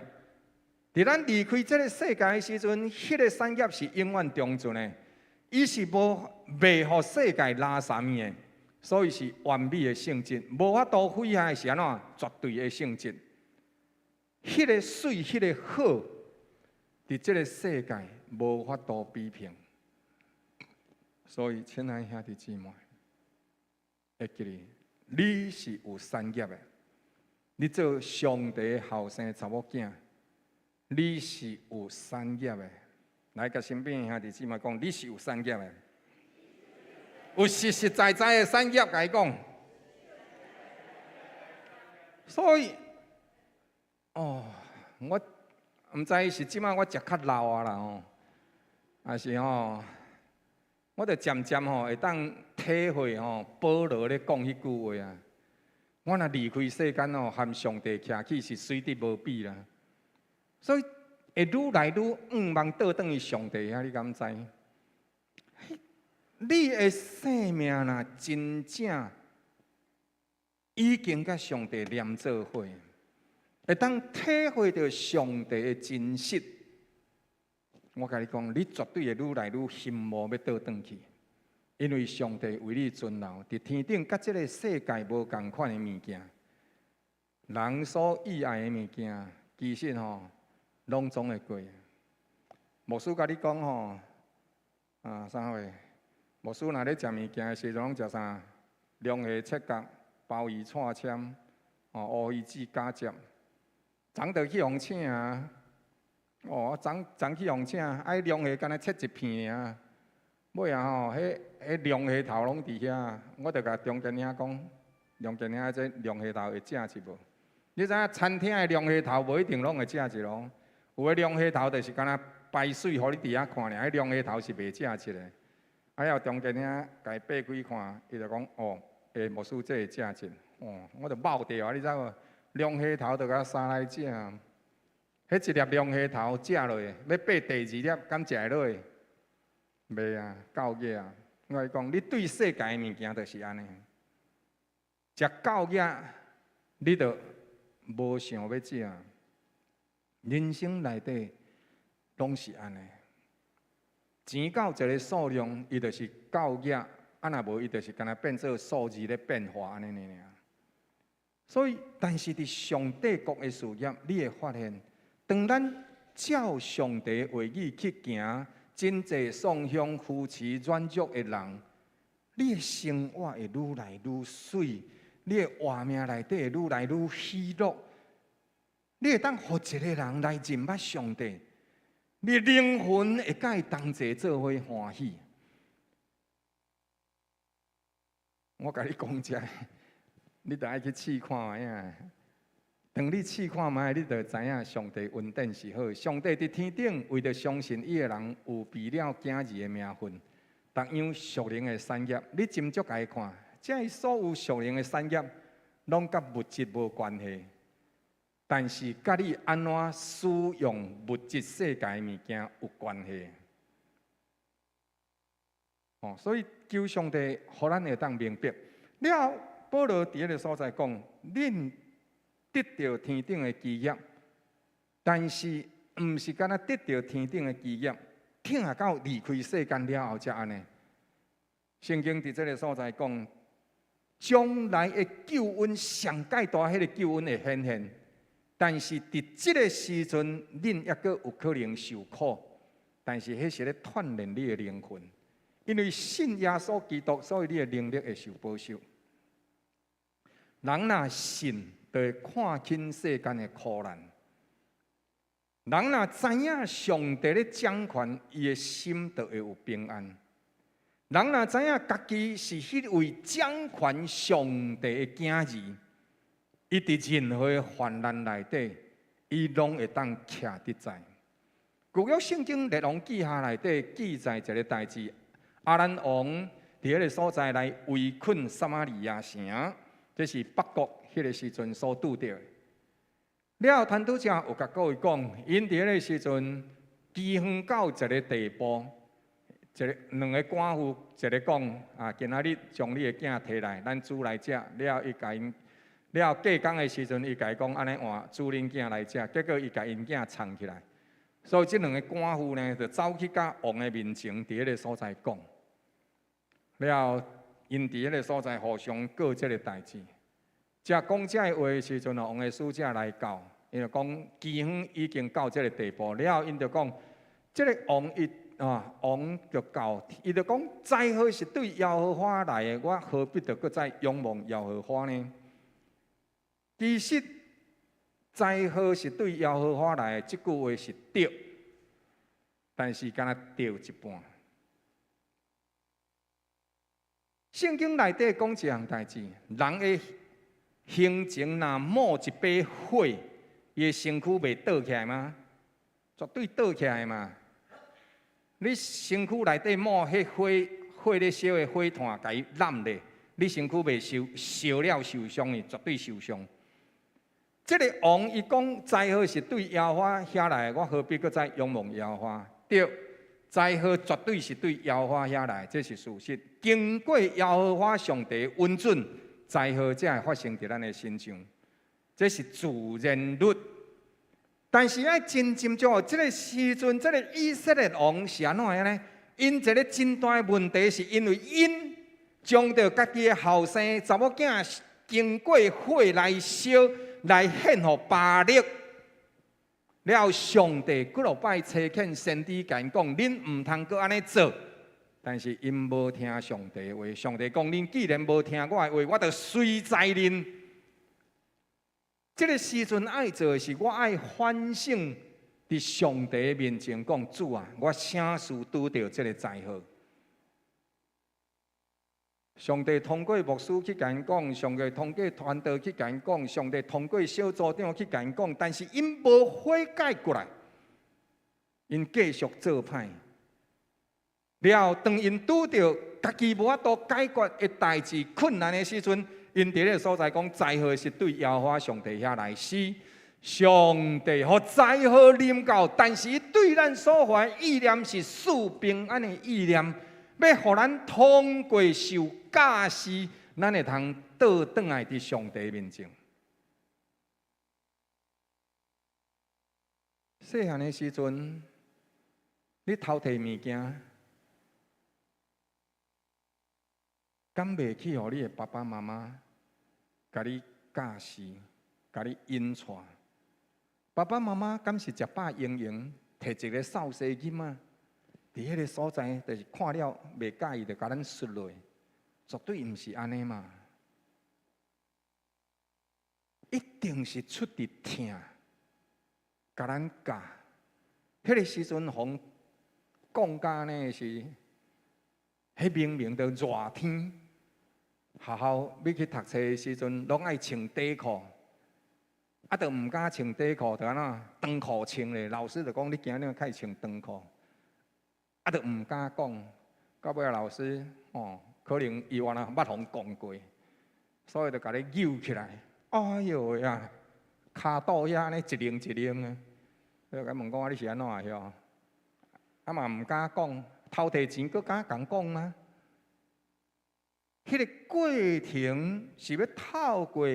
佇咱離開這个世界的時陣，彼个產業是永遠長存的，伊是無袂予世界拉啥物的，所以是完美的性質，無法度毀壞是按怎？絕對的性質。彼个媠，彼个好，佇這个世界無法度比評。所以，親愛兄弟姊妹，會記得你是有產業的，你做上帝後生查某囝，你是有產業的。來，共身邊兄弟姊妹講，你是有產業的，有實實在在的產業，共伊講。所以，哦，我毋知是這擺我食較老啊啦吼，還是吼，我就漸漸吼會當體會吼保羅咧講彼句話啊。我若離開世間吼，和上帝徛起是媠得無比啦。所以會愈來愈向望倒轉去上帝遐，你敢知？你的生命若真正已經佮上帝連做伙，會當體會著上帝的真實。我共你講，你絕對會愈來愈羨慕欲倒轉去，因為上帝為你存留佇天頂，佮這个世界無仝款的物件，人所意愛的物件，其實吼攏總會過。牧師共你講吼，啊啥話？牧師若咧食物件的時陣，攏食啥？龍蝦切角、鮑魚串簽、哦烏魚子加汁。昨就去予請啊！哦，昨昨去予請，愛龍蝦干焦切一片爾。尾仔吼，彼彼龍蝦頭攏佇遐，我就共中間兄講，中間兄這龍蝦頭會食一無？你知影餐廳的龍蝦頭無一定攏會食一咯，有的龍蝦頭就是干焦擺媠，予你佇遐看爾，彼龍蝦頭是袂食一的。啊，後中間兄共伊擘開看，伊就講：哦，欸，牧師這會食一，哦，我就冒掉啊！你知無？龍蝦頭就共三來食，彼一粒龍蝦頭食落，欲擘第二粒，敢食會落？袂啊，夠額啊！我共你講，你對世界的物件就是按呢，食夠額，你就無想欲食。人生內底攏是按呢，錢到一个數量，伊就是夠額，啊若無伊就是干焦變做數字咧變化按呢爾。所以，但是佇上帝國的事業，你會發現，當咱照上帝話語去行，真濟喪鄉扶持軟弱的人，你的生活會愈來愈媠，你的活命內底會愈來愈喜樂。你會當予一個人來認捌上帝，你靈魂會佮伊同齊做伙歡喜。我共你講這，你著愛去試看覓啊！當你試看覓，你就知影上帝恩典是好。上帝佇天頂為著相信伊的人，預備了囝兒的名分，逐樣屬靈的產業。你斟酌共伊看，這所有屬靈的產業，攏佮物質無關係，但是佮你按怎使用物質世界的物件有關係。哦，所以求上帝予咱會當明白。了後，保羅佇彼个所在講，恁得著天頂的基業，但是毋是干焦得著天頂的基業，疼到離開世間了後才按呢。聖經佇這个所在講，將來的救恩上蓋大，彼个救恩會顯現，但是佇這个時陣，恁猶閣有可能受苦，但是彼是咧鍛鍊你的靈魂，因為信耶穌基督，所以你的靈力會受保守。人若信，就會看輕世間的苦難；人若知影上帝咧掌權，伊的心就會有平安。人若知影家己是彼位掌權上帝的囝兒，伊佇任何患難內底，伊攏會當徛得在。舊約聖經列王紀下內底記載一个代誌，亞蘭王佇彼个所在來圍困撒瑪利亞城，這是北國彼個時陣所拄著的。了後，傳道者有共各位講，𪜶佇彼个時陣饑荒到一个地步。一个兩个寡婦，一个講啊，今仔日將你的囝提來，咱煮來食。了後，伊共𪜶了後隔工的時陣，伊共伊講按呢換煮恁囝來食，結果伊共𪜶囝藏起來。所以這兩个寡婦呢，就走去共王的面前，佇彼个所在講。了後，𪜶佇彼个所在互相告這个代誌。正講這个話的時陣，王的使者來到，伊就講饑荒已經到這个地步。了後，𪜶就講，這个王伊啊，王就到，伊就講災禍是對耶和華來的，我何必著閣再仰望耶和華呢？其實災禍是對耶和華來的，這句話是對，但是干焦對一半。聖經內底講一項代誌，人的胸前若冒一把火，伊的身軀袂倒起來嗎？絕對倒起來嘛！你身軀內底冒彼火，火咧燒的火炭，共伊攬咧，你身軀袂受燒了受傷的，絕對受傷。這个王伊講災禍是對耶和華遐來的，我何必閣再仰望耶和華？對，災禍絕對是對耶和華遐來，這是事實。經過耶和華上帝允准，災禍才會發生佇咱的身上，這是自然律。但是愛真斟酌，這个時陣，這个以色列王是按怎樣呢？𪜶一个真大的問題，是因為𪜶將著家己的後生查某囝經過火來燒，來獻予巴力。了後，上帝幾落擺差遣先知共𪜶講，恁毋通閣按呢做。但是𪜶無聽上帝的話，上帝講，恁既然無聽我的話，我就隨災恁。這个時陣愛做的是，我愛反省佇上帝面前講，主啊，我啥事拄著這个災禍？上帝通過牧師去共𪜶講，上帝通過傳道去共𪜶講，上帝通過小組長去共𪜶講，但是𪜶無悔改過來，𪜶繼續做歹。了後，當𪜶拄著家己無法度解決的代誌困難的時陣，𪜶佇彼个所在講災禍是對耶和華上帝遐來，是上帝予災禍臨到，但是伊對咱所懷意念是賜平安的意念，欲予咱通過受教示，咱會通倒轉來佇上帝面前。細漢的時陣，你偷提物件，敢袂去予你的爸爸媽媽共你教示，共你引帶？爸爸媽媽敢是食飽閒閒，提一个掃細囡仔，佇彼个所在，就是看了袂佮意，就共咱摔落，絕對毋是按呢嘛！一定是出佇疼，共咱教。彼个時陣，予講甲按呢是，彼明明就熱天，學校欲去讀冊的時陣，攏愛穿短褲。啊，就毋敢穿短褲，就按怎長褲穿咧。老師就講你今日較愛穿長褲，啊，就毋敢講。到尾老師哦，可能伊原來捌予講過，所以就共你扭起來。哎喲呀，跤肚遐按呢一零一零的，你就共問講你是按怎曉？啊嘛毋敢講，偷提錢閣敢共講嗎？彼個過程是欲透過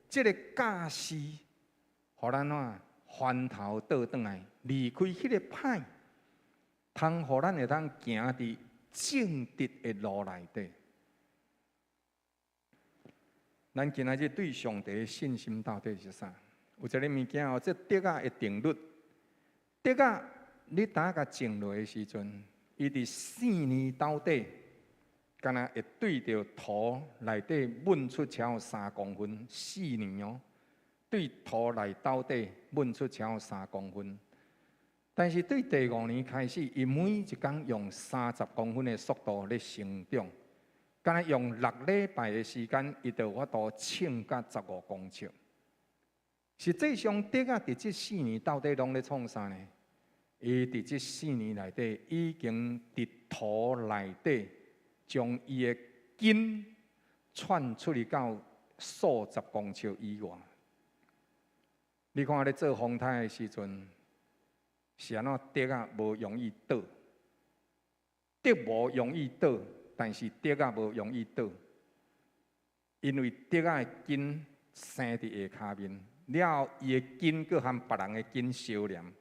這个教示，予咱怎翻頭倒轉來，離開彼個歹，通予咱會當行佇正直的路內底。咱今仔日對上帝的信心到底是啥？有一个物件哦，這竹仔的定律，竹仔你當共種落的時陣，伊佇4年鬥底，敢若會對著土內底凜出超過3公分，四年哦，對土內鬥底凜出超過三公分。但是對第五年開始，伊每一工用30公分的速度咧成長，敢若用6禮拜的時間，伊就有法度衝甲15公尺。實際上，竹仔佇這四年到底攏咧創啥呢？伊佇這四年內底已經佇土內底將伊的根竄出去到數十公尺以外。你看咧做風颱的時陣，是按怎竹仔無容易倒，竹無容易倒，但是竹仔無容易倒，因為竹仔的根生佇下跤面，了後伊的根閣和別人的根相連，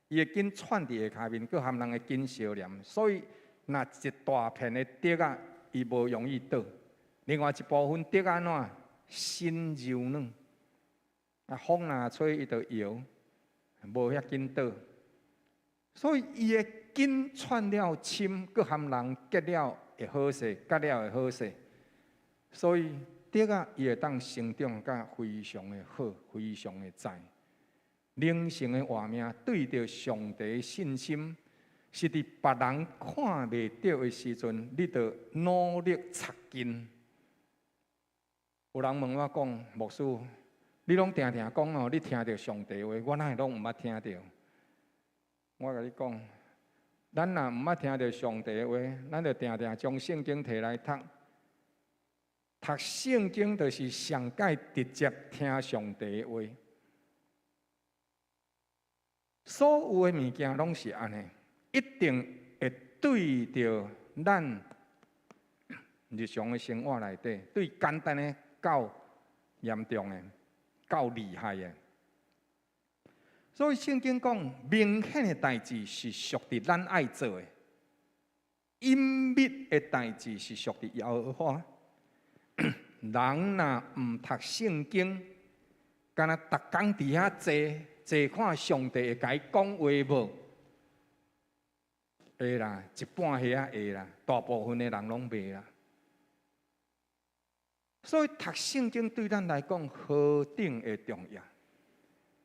伊的根竄佇下跤面，閣和人的根相連，所以若一大片的竹仔，伊無容易倒。另外一部分竹仔按怎身柔軟，啊風若吹伊就搖，無遐緊倒。所以伊的根竄了深，閣和人結了會好勢，結了會好勢。所以竹仔伊會當成長甲非常的好，非常的在。靈性的活命對著上帝信心，是佇別人看袂著的時陣，你著努力插根。有人問我講，牧師，你攏定定講哦，你聽著上帝話，我哪會攏毋捌聽著？我共你講，咱若毋捌聽著上帝話，咱就定定將聖經提來讀。讀聖經就是上蓋直接聽上帝話。所有的物件攏是按呢，一定會對著咱日常的生活內底，對簡單的到嚴重的，到厲害的。所以聖經講，明顯的代誌是屬佇咱愛做的，隱祕的代誌是屬佇耶和華。人若毋讀聖經，敢若逐工佇遐坐坐看上帝會共伊講話無？會啦，一半遐會啦，大部分的人攏袂啦。所以讀聖經對咱來講何等的重要。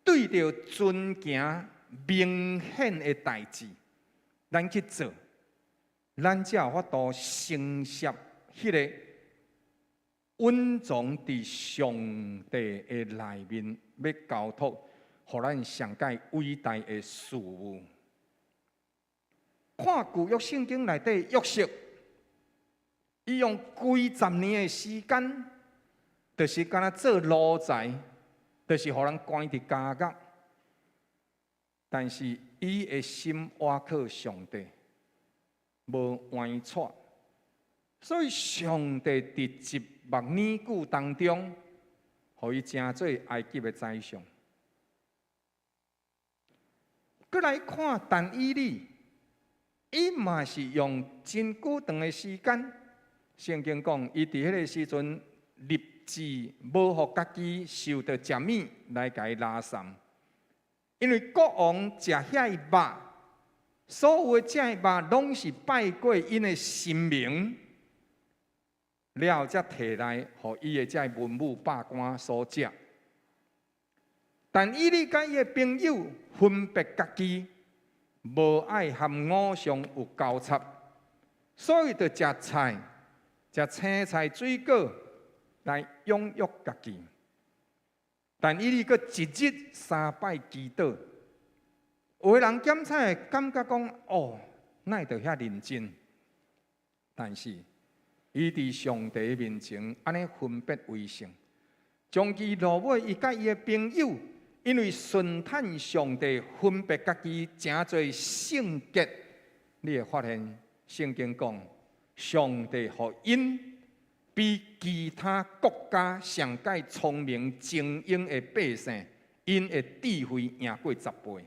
對著遵行明顯的代誌，咱去做，咱才有法度承接彼个隱藏佇上帝的內面，欲交託予咱上蓋偉大的事物。看舊約聖經內底約瑟，伊用幾十年的時間，就是敢若做奴才，就是予人關佇監獄。但是伊的心倚靠上帝，無歪趖，所以上帝佇一目年久當中，予伊成做埃及的宰相。閣來看但以理，伊嘛是用真久長的時間。聖經講，伊佇彼个時陣立志無予家己受著食物來共伊拉捒，因為國王食遐个肉，所有的食的肉攏是拜過𪜶的神明，了後才提來予伊的這个文武百官所食。但以理佮伊的朋友分別家己，無愛和偶像有交插，所以就食菜、食青菜、水果來養育家己。但以理閣一日三擺祈禱。有的人檢查會感覺講，哦，哪會著遐認真？但是，伊佇上帝面前按呢分別為聖，終其落尾，伊佮伊的朋友，因為順趁上帝分別家己，成做聖潔。你會發現聖經講，上帝予𪜶比其他國家上蓋聰明精英的百姓，𪜶的智慧贏過10倍。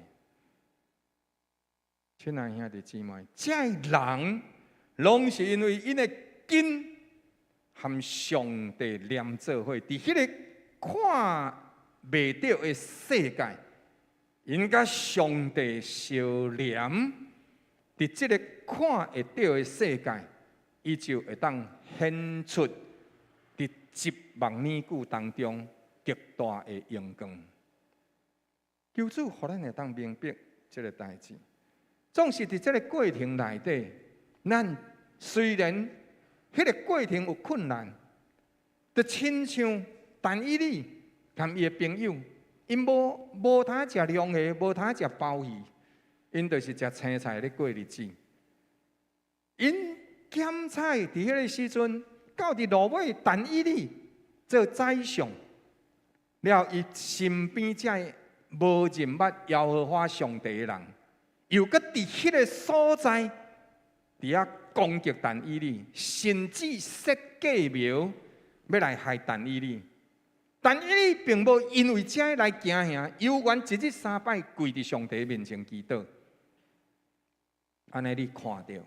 親愛兄弟姊妹，這人攏是因為𪜶的根和上帝連做伙，佇彼个看袂著的世界，𪜶佮上帝相連，佇這个看會著的世界，伊就會當顯出佇1萬年久當中極大的榮光。求主予咱會當明白這个代誌。總是佇這个過程內底，咱雖然彼个過程有困難，就親像但以理佮伊的朋友，𪜶無通食龍蝦，無通食鮑魚，𪜶就是食青菜咧過日子。𪜶檢采佇彼个時陣，到佇落尾，但以理做宰相，了伊身邊這無認捌耶和華上帝的人，又閣佇彼个所在，佇遐攻擊但以理，甚至設計謀欲來害但以理。但以理並無因為這來驚嚇，猶原一日三擺跪佇上帝面前祈禱。按呢你看著，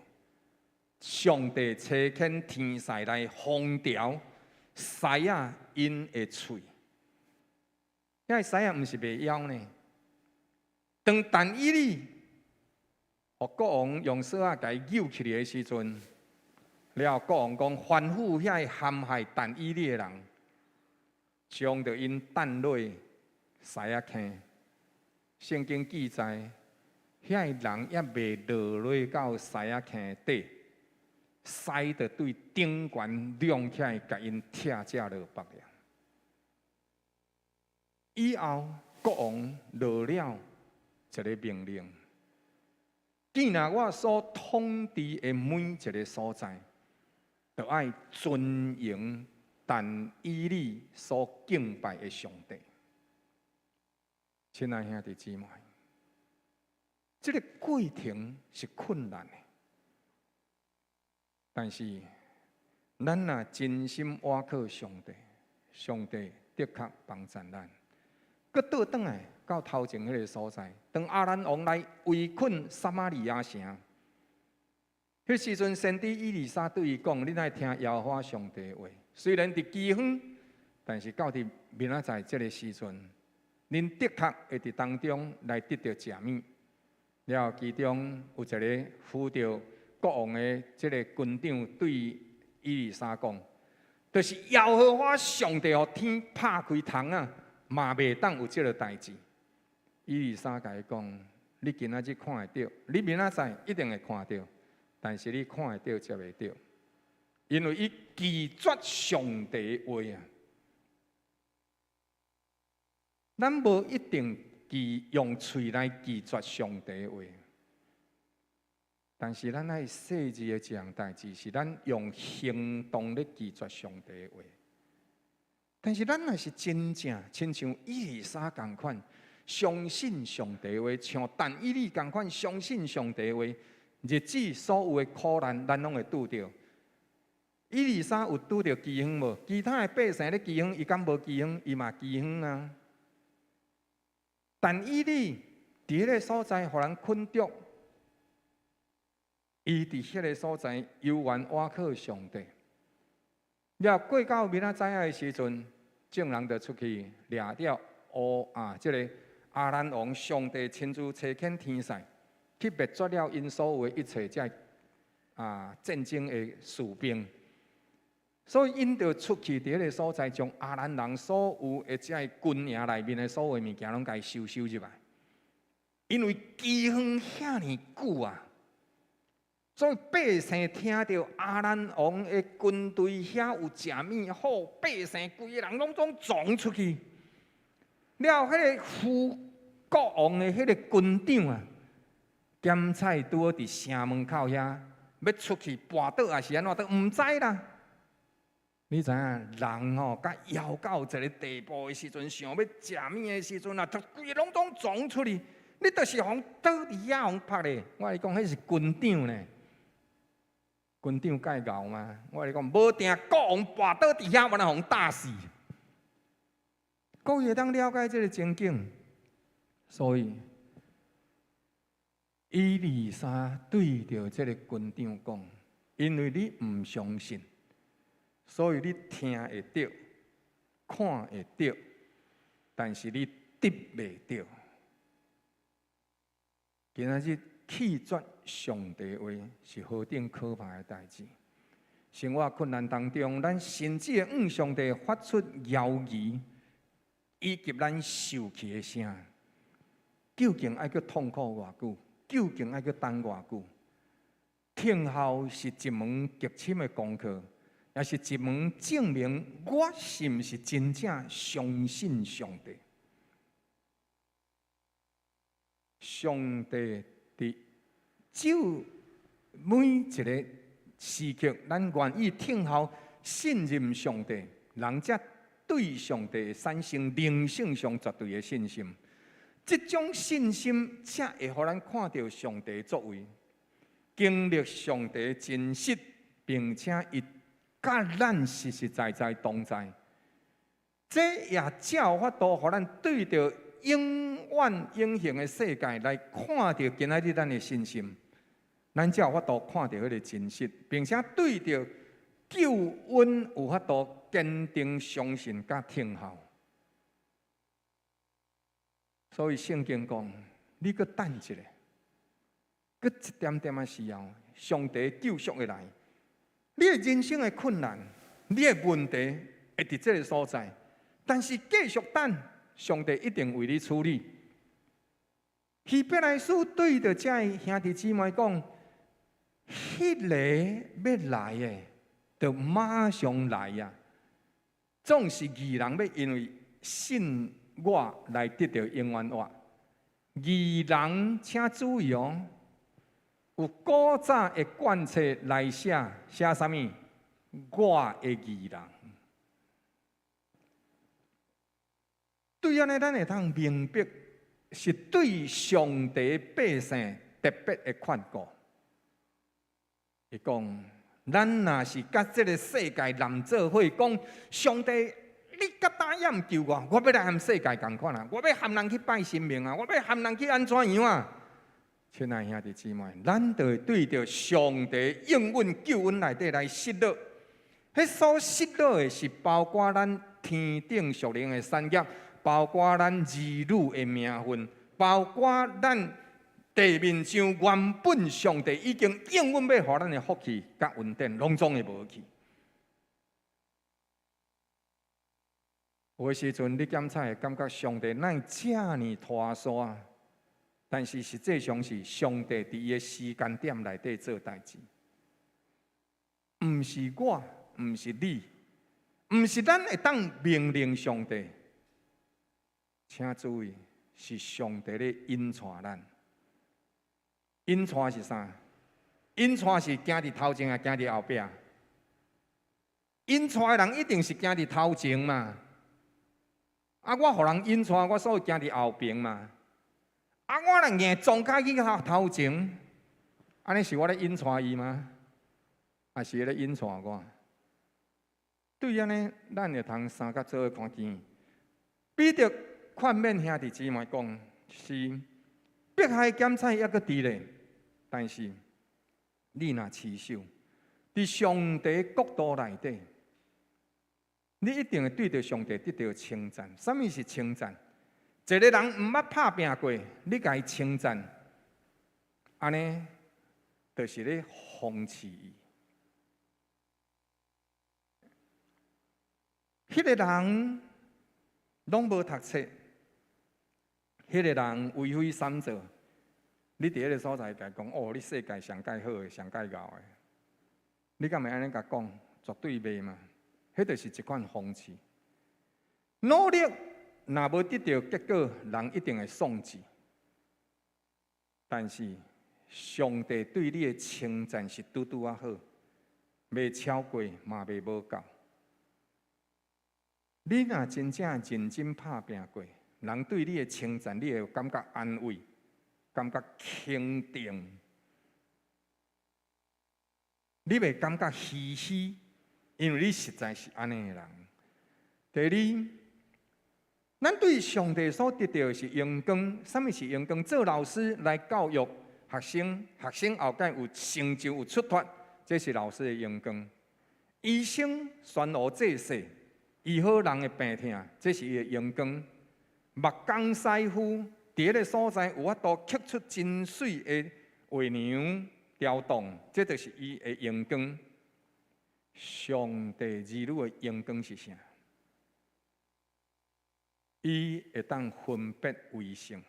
上帝差遣天使來封牢獅仔𪜶的喙。遐個獅仔毋是袂枵呢。當但以理，予國王用索仔共伊搝起來的時陣，了國王講吩咐遐個陷害但以理的人，將著𪜶擲落獅仔坑。聖經記載，遐个人猶未落落到獅仔坑底，獅就對頂懸掠起來，共𪜶拆食落腹了。以後國王落了一个命令：既然我所統治的每一个所在，都愛尊榮但以理所敬拜的上帝。親愛兄弟姊妹，這个過程是困難的，但是咱若真心倚靠上帝，上帝的確幫贊咱。閣倒轉來到頭前彼个所在，當亞蘭王來圍困撒瑪利亞城，彼時陣先知以利沙對伊講：恁愛聽耶和華上帝話。雖然佇饑荒，但是到佇明仔載這个時陣，恁的確會佇當中來得著食物。了後，其中有一个扶著國王的這个軍長對以利沙講：就是耶和華上帝予天拍開窗仔，嘛袂當有這个代誌。以利沙共伊講：你今仔日看會著，你明仔載一定會看著，但是你看會著，食袂著，因為伊拒絕上帝話啊。咱無一定拒用喙來拒絕上帝話，但是咱愛細膩的一項代誌，是咱用行動咧拒絕上帝話。但是咱若是真正親像以利沙仝款，相信上帝話，像但以理仝款相信上帝話，日子所有的苦難，咱攏會拄著。以利沙有拄著饑荒無？其他的百姓咧饑荒，伊敢無饑荒？伊嘛饑荒啊！但以理佇彼个所在，予人困著，伊佇彼个所在猶原倚靠上帝。了過到明仔載的時陣，眾人就出去掠著烏啊，這个亞蘭王上帝親自差遣天使去滅絕了𪜶所有的一切這戰爭的士兵。所以𪜶就出去佇彼个所在，將亞蘭人所有的這个軍營內面的所有物件攏共伊收收入來。因為饑荒遐爾久啊，所以百姓聽著亞蘭王的軍隊遐有食物好，百姓規个人攏總傱出去。了後，彼個副國王的彼個軍長啊，檢採拄好佇城門口遐，欲出去跋倒抑是按怎都毋知啦。你知影人吼，共枵到一个地步的時陣，想欲食物的時陣啊，就規个攏總撞出去。你就是予倒佇遐予拍咧。我共你講，彼是軍長呢，軍長蓋𠢕嘛。我共你講，無定國王跋倒佇遐，嘛來予打死。各位會當了解這个情景，所以以利沙對著這个軍長講：因為你毋相信，所以你聽會著，看會著，但是你得袂著。今仔日棄絕上帝話是何等可怕的代誌！生活困難當中，咱甚至會向上帝發出猶疑，以及咱受氣的聲。究竟愛閣痛苦偌久？究竟愛閣等偌久？聽候是一門極深的功課，也是一門證明我是毋是真正相信上帝。上帝佇就每一个時刻，咱願意聽候、信任上帝，人才對上帝產生靈性上絕對的信心。這種信心才會予咱看著上帝作為，經歷上帝真實，並且伊佮咱實實在在同在。這也才有法度予咱對著永遠永恆的世界來看著今仔日咱的信心，咱才有法度看著彼个真實，並且對著救恩有法度堅定相信佮聽候。所以聖經講，你閣等一下，閣一點點仔時候，上帝救贖會來。你的人生的困難，你的問題會佇這个所在，但是繼續等，上帝一定為你處理。希伯來書對著遮兄弟姊妹講，彼个欲來的，就馬上來啊！總是義人欲因為信我來得著永遠活。義人請注意哦，有古早的貫冊來寫寫啥物？我的義人。對按呢，咱會當明白，是對上帝百姓特別的勸告。伊講，咱若是佮這个世界連做伙，講上帝，你到今猶毋救我，我欲來和世界仝款啊！我欲和人去拜神明啊！我欲和人去按怎樣啊？親愛兄弟姊妹，咱就會對著上帝應允救恩內底來失落。彼所失落的是包括咱天頂屬靈的產業，包括咱兒女的名分，包括咱地面上原本上帝已經應允欲予咱的福氣佮恩典，攏總會無去。有的時陣你檢查會感覺上帝哪會遮爾拖挲，但是實際上是上帝佇伊的時間點內底做代誌，毋是我，毋是你，毋是咱會當命令上帝。請注意，是上帝咧引帶咱。引帶是啥？引帶是行佇頭前，抑行佇後壁？引帶的人一定是行佇頭前嘛。啊，我予人引帶，我所以行佇後爿嘛。啊，我若硬撞開去頭頭前，按呢是我咧引帶伊嗎？抑是伊咧引帶我？對按呢，咱會通三角做伙看見。彼得勸勉兄弟姊妹講，是迫害檢採猶閣佇咧，但是你若持守佇上帝國度內底，你一定會對著上帝得著稱讚。啥物是稱讚？一个人毋捌拍拚過，你共伊稱讚，按呢，就是咧諷刺伊。彼个人攏無讀冊，彼个人為非三做，你佇彼个所在共伊講，哦，你世界上蓋好的，上蓋𠢕的，你敢會按呢共講？絕對袂嘛！彼就是一款諷刺。努力若無得著結果，人一定會喪志。但是上帝對你的稱讚是拄拄仔好，袂超過嘛袂無夠。你若真正認真拍拚過，人對你的稱讚，你會感覺安慰，感覺肯定。你袂感覺唏噓，因為你實在是按呢的人。第二，咱對上帝所得著的是榮光，啥物是榮光？做老師來教育學生，學生後蓋有成就、有出脫，這是老師的榮光。醫生宣道濟世，醫好人的病痛，這是伊的榮光。木工師傅佇彼个所在有法度刻出真媠的畫娘雕動，這就是伊的榮光。上帝兒女的榮光是啥？伊會當分別為聖，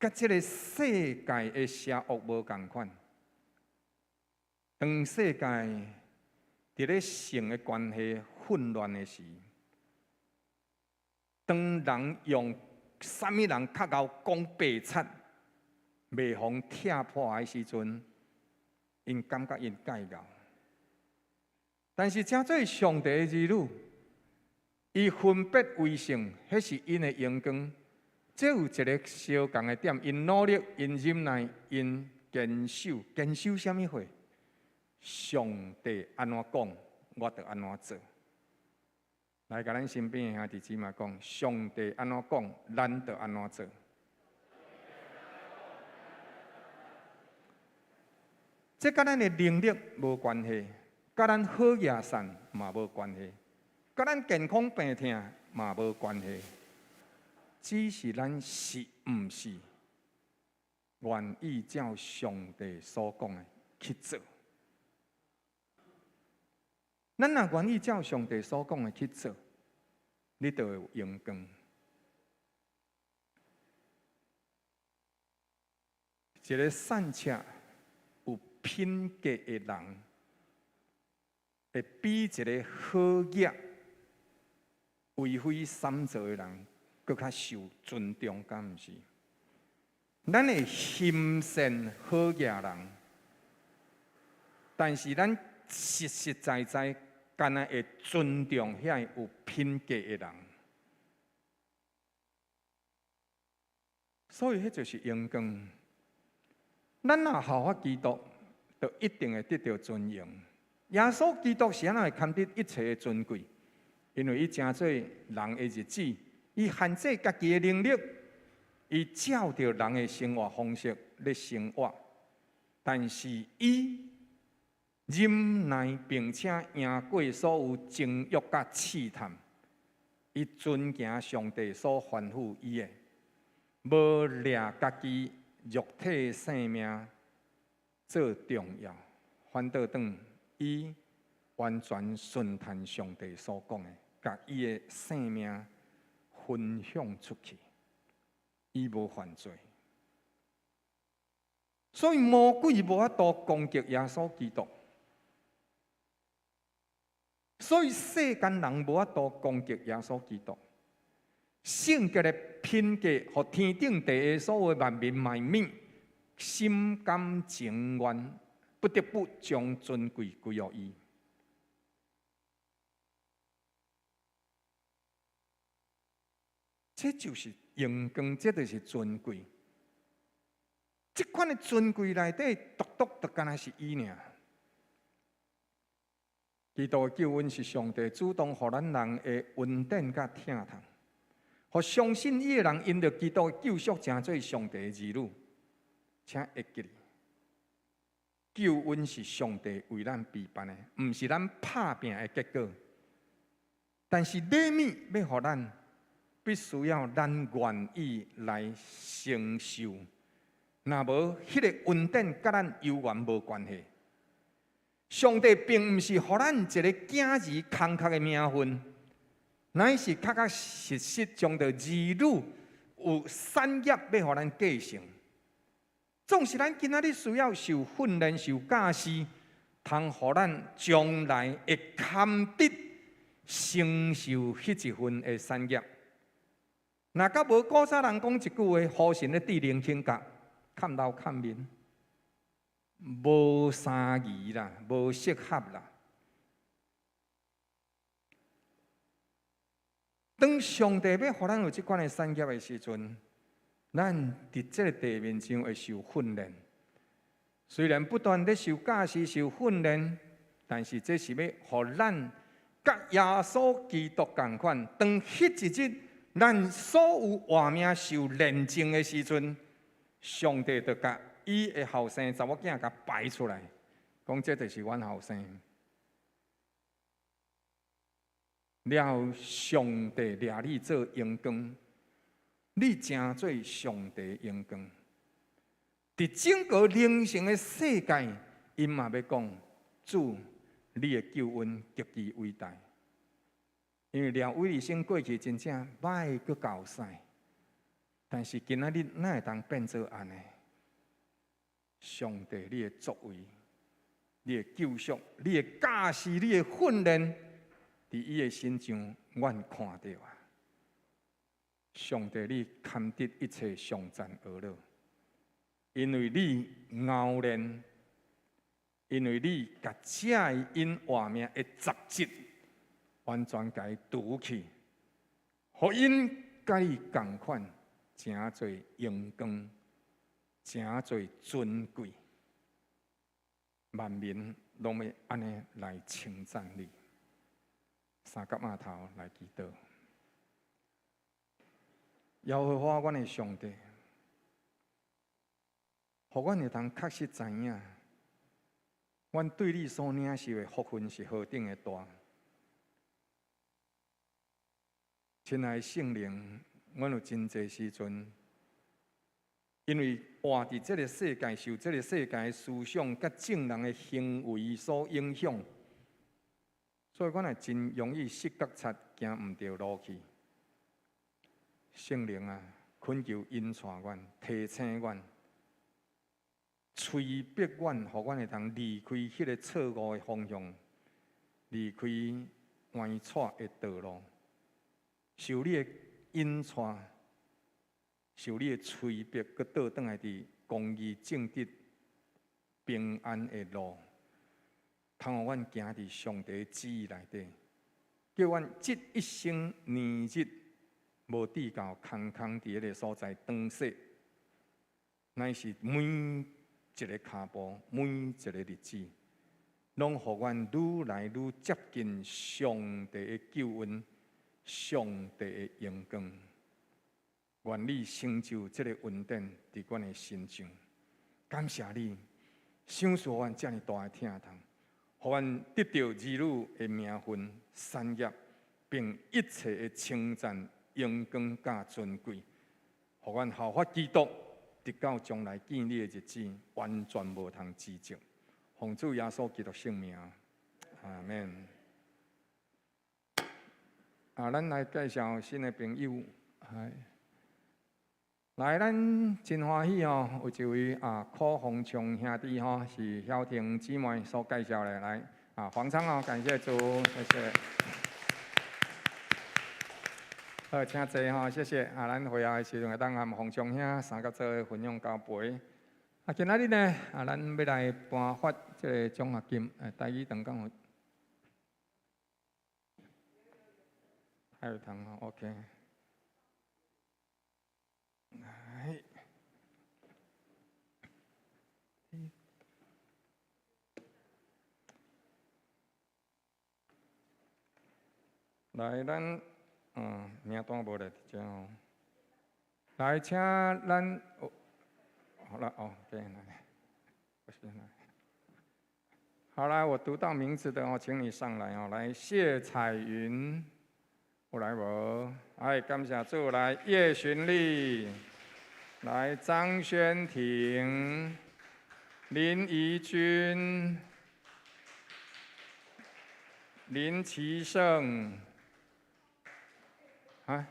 佮這个世界的邪惡無仝款。當世界佇咧性的關係混亂的時，當人用啥物人較𠢕講白賊，袂予拆破的時陣，𪜶感覺𪜶蓋𠢕。但是，成做上帝的兒女，伊分別為聖，彼是𪜶的榮光。這有一个相仝的點，𪜶努力，𪜶忍耐，𪜶堅守，堅守啥物貨？上帝按怎講，我就按怎做。來，共咱身邊的兄弟姊妹講，上帝按怎講，咱就按怎做。這佮咱的能力無關係，佮咱好額善嘛無關係，佮咱健康病痛嘛無關係，只是咱是毋是願意照上帝所講的去做。咱若願意照上帝所講的去做，你就會有榮光。一个善策有品格的人，會比一个好額為非三做的人，閣較受尊重，敢毋是？咱會欣羨好額人，但是咱實實在在，敢若會尊重遐个有品格的人，所以彼就是榮光。咱若效法基督，就一定會得著尊榮。耶穌基督是按怎會堪得一切的尊貴？因為伊成做人的日子，伊限制家己的能力，伊照著人的生活方式咧生活，但是伊忍耐，並且贏過所有情欲佮試探，伊遵行上帝所吩咐伊的，無掠家己肉體性命做重要，反倒轉伊完全順從上帝所講的，共伊的性命分享出去，伊無犯罪。所以魔鬼無法度攻擊耶穌基督，所以世間人無法度攻擊耶穌基督。聖潔的品格，予天頂地下所有萬民萬民心甘情願，不得不將尊貴歸予伊。這就是榮光，這就是尊貴。這款的尊貴內底，獨獨就敢若是伊爾。基督的救恩是上帝主動予咱人的恩典佮疼痛，予相信伊的人因著基督的救贖，成做上帝的兒女。請會記得，救恩是上帝為咱備辦的，毋是咱拍拚的結果。但是禮物欲予咱，必須要咱願意來承受。若無，彼个恩典佮咱有緣無關係。上帝並毋是予咱一个囝兒空殼的名分，乃是確確實實將著兒女有產業欲予咱繼承。總是咱今仔日需要受訓練、受教示，通予咱將來會堪得承受彼一份的產業。若閣無古早人講一句話，予神咧致靈醒覺，崁流崁面，無相宜啦，無適合啦。當上帝欲予咱有這款的產業的時陣，咱佇這个地面上會受訓練。雖然不斷咧受教示、受訓練，但是這是欲予咱佮耶穌基督仝款。當彼一日，咱所有活命受煉淨的時陣，上帝就共伊的後生查某囝共擺出來，講這就是阮後生。了後，上帝掠你做榮光，你成做上帝榮光。佇整個靈性的世界，𪜶嘛欲講主，你的救恩極其偉大。因為廖偉醫生過去真正歹閣厚屎，但是今仔日哪會當變做按呢？上帝，你的作為，你的救贖，你的教示，你的訓練，佇伊的身上，阮看著啊！上帝，你堪得一切頌讚呵咾，因為你熬練，因為你共這个𪜶活命的雜質完全共伊除去，予𪜶佮你仝款，成做榮光，成做尊貴，萬民攏欲按呢來稱讚你。三角碼頭來祈禱，耶和華阮的上帝，予阮會當確實知影，阮對你所領受的福分是何等的大。親愛的聖靈，阮有真濟時陣，因為活佇這个世界，受這个世界的思想佮眾人的行為所影響，所以阮也真容易失覺察，行毋著路去。聖靈啊，懇求引帶阮，提醒阮，催逼阮，予阮會當離開彼个錯誤的方向，離開歪岔的道路，受你的引帶，受你的催逼，閣倒轉來佇公義正直平安的路，通予阮行佇上帝旨意內底，叫阮這一生年日無至到空空佇彼个所在轉世，乃是每一个跤步，每一个日子，攏予阮愈來愈接近上帝的救恩，上帝的榮光。願你成就這个恩典佇阮的身上，感謝你，賞賜阮遮爾大的疼痛，予阮得著兒女的名分、產業，並一切的稱讚、榮光佮尊貴，予阮效法基督，直到將來見你的日子，完全無通指責。奉主耶穌基督聖名，阿們。啊，咱來介紹新的朋友，來，來，咱真歡喜哦，有一位啊柯宏昌兄弟吼，是曉婷姊妹所介紹的，來啊黃昌哦，感謝主，謝謝。好，請坐吼，謝謝。啊，咱會後的時陣會當和黃昌兄三個做分享交陪。啊，今仔日呢，啊，咱欲來頒發這个獎學金，哎，台語堂敢有？台語堂吼，OK。來，來，咱名單無咧佇遮哦。來，請咱，好了哦，對，來，我先來。好來，我讀到名字的哦，請你上來哦。來，謝彩雲，有來無？哎，感謝主。來，葉尋麗，來張宣婷，林怡君，林奇勝，啊？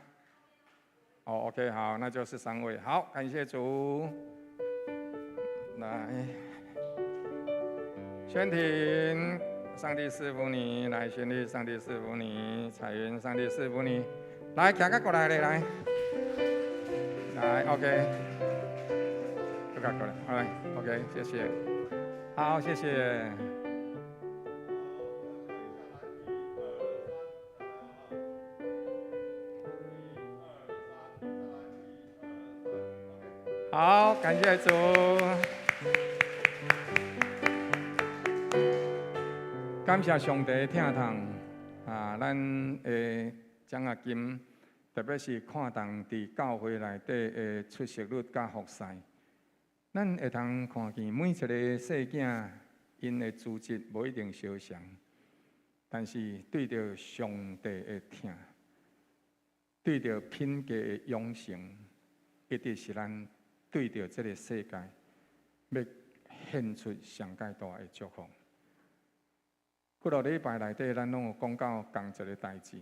哦，OK，好，那就是三位。好，感謝主。來，宣婷，上帝賜福你。來，宣麗，上帝賜福你。彩雲，上帝賜福你。來，行較過來咧，來。來，OK，過來過來，好，OK，謝謝，好，謝謝。好，感謝主，感謝上帝疼痛啊！咱的獎學金，特別是看重佇教會內底的出席率佮服侍，咱會通看見每一个細囝，𪜶的資質無一定相同，但是對著上帝的疼，對著品格的養成，一直是咱對著這个世界，欲獻出上蓋大的祝福。幾落禮拜內底，咱攏有講到仝一个代誌，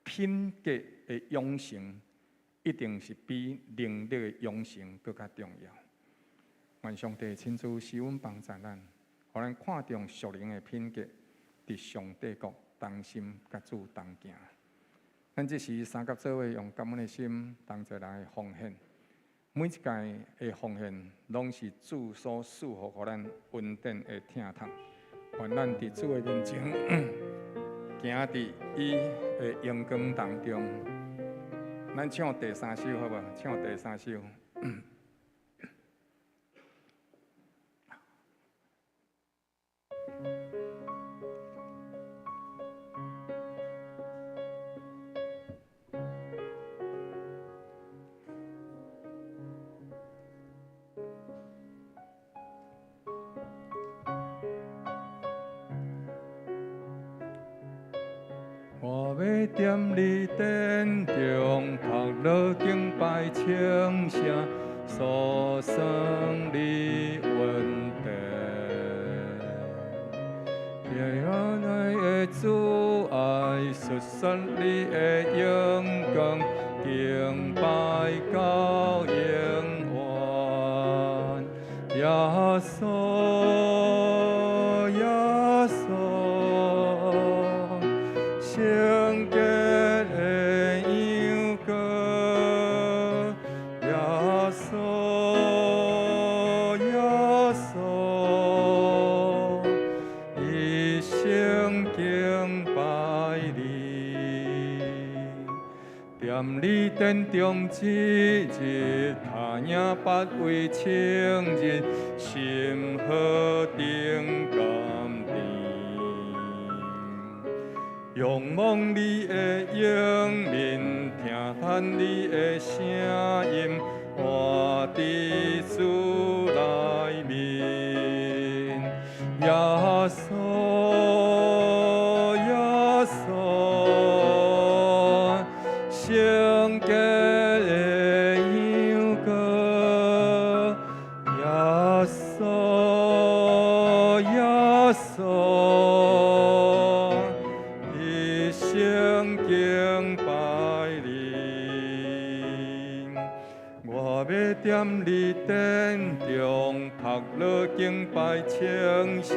品格的養成一定是比能力的養成閣較重要。願上帝親自施恩幫助咱，予咱看重屬靈的品格，佇上帝國同心佮主同行。咱這時三佮做伙用感恩的心，同齊來奉獻。每一屆的奉獻，攏是主所賜予予咱恩典的疼痛。願咱佇主的面前，行佇伊的榮光當中。咱唱第三首好無？唱第三首。我欲踮你殿中，讀落敬拜稱謝，訴說你恩典。耶和華的慈愛，述說你的榮光，敬拜到永遠。耶穌，耶穌。聖潔的羊羔，耶穌，耶穌，一生敬拜你，踮你殿中一日，跤影百為千日，心何等甘甜。仰望你的榮面，聽聞你的聲音，活佇主內面。耶穌，耶穌，聖潔的羊羔，耶穌，耶穌。一生敬拜你，我欲踮你殿中，讀落敬拜稱謝，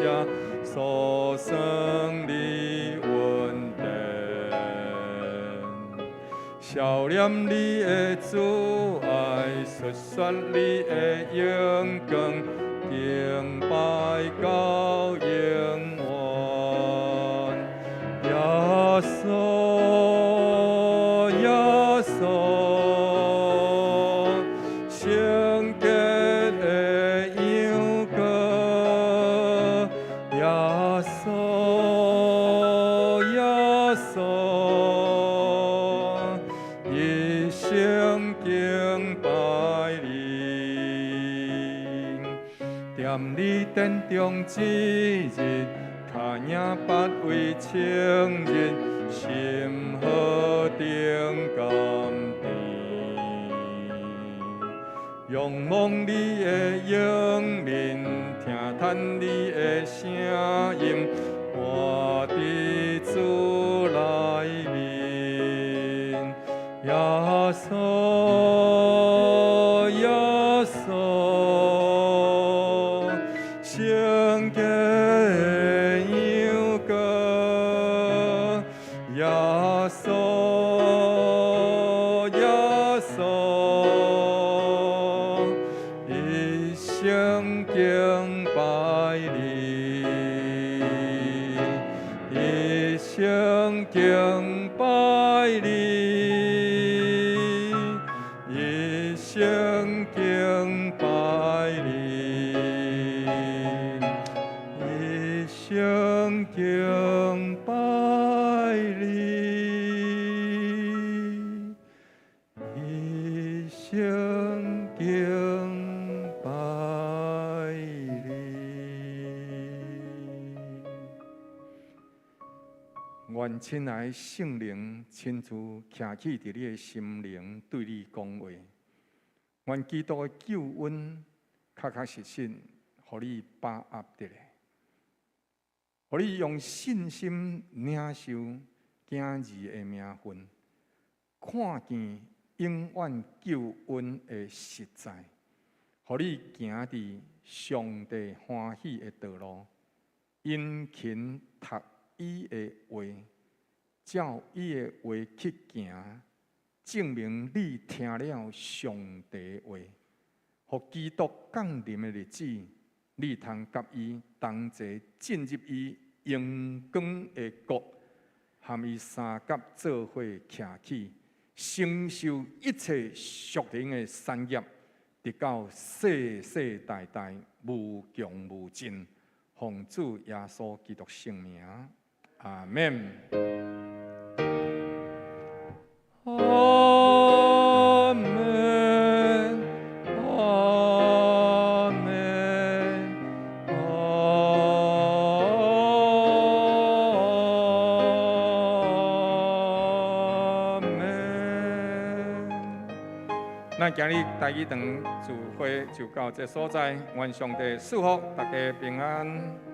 訴說你恩典，笑念你的慈愛，述說你的榮光，敬拜到永遠。耶穌，耶穌，聖潔的羊羔，耶穌，耶穌，一生敬拜你，踮你殿中一日，跤影百為千日，心何等甘甜。仰望你的榮面，聽聞你的聲音，活佇主內面。耶穌，耶穌，聖潔的羊羔，耶穌，耶穌，生敬拜你，一生敬拜你，一生敬拜你，一生敬拜你。願親愛的聖靈親自徛起佇你的心靈，對你講話。願基督的救恩確確實實，予你把握著咧，予你用信心領受囝兒的名分，看見永遠救恩的實在，予你行佇上帝歡喜的道路，殷勤讀伊的話，照伊的話去行，證明你聽了上帝話，予基督降臨的日子，你通佮伊同齊進入伊榮光的國，和伊相佮做伙徛起，承受一切屬靈的產業，直到世世代代無窮無盡。奉主耶穌基督聖名，阿們。阿們，阿們，阿們。咱今日台語堂聚會就到這所在，願上帝賜福大家平安。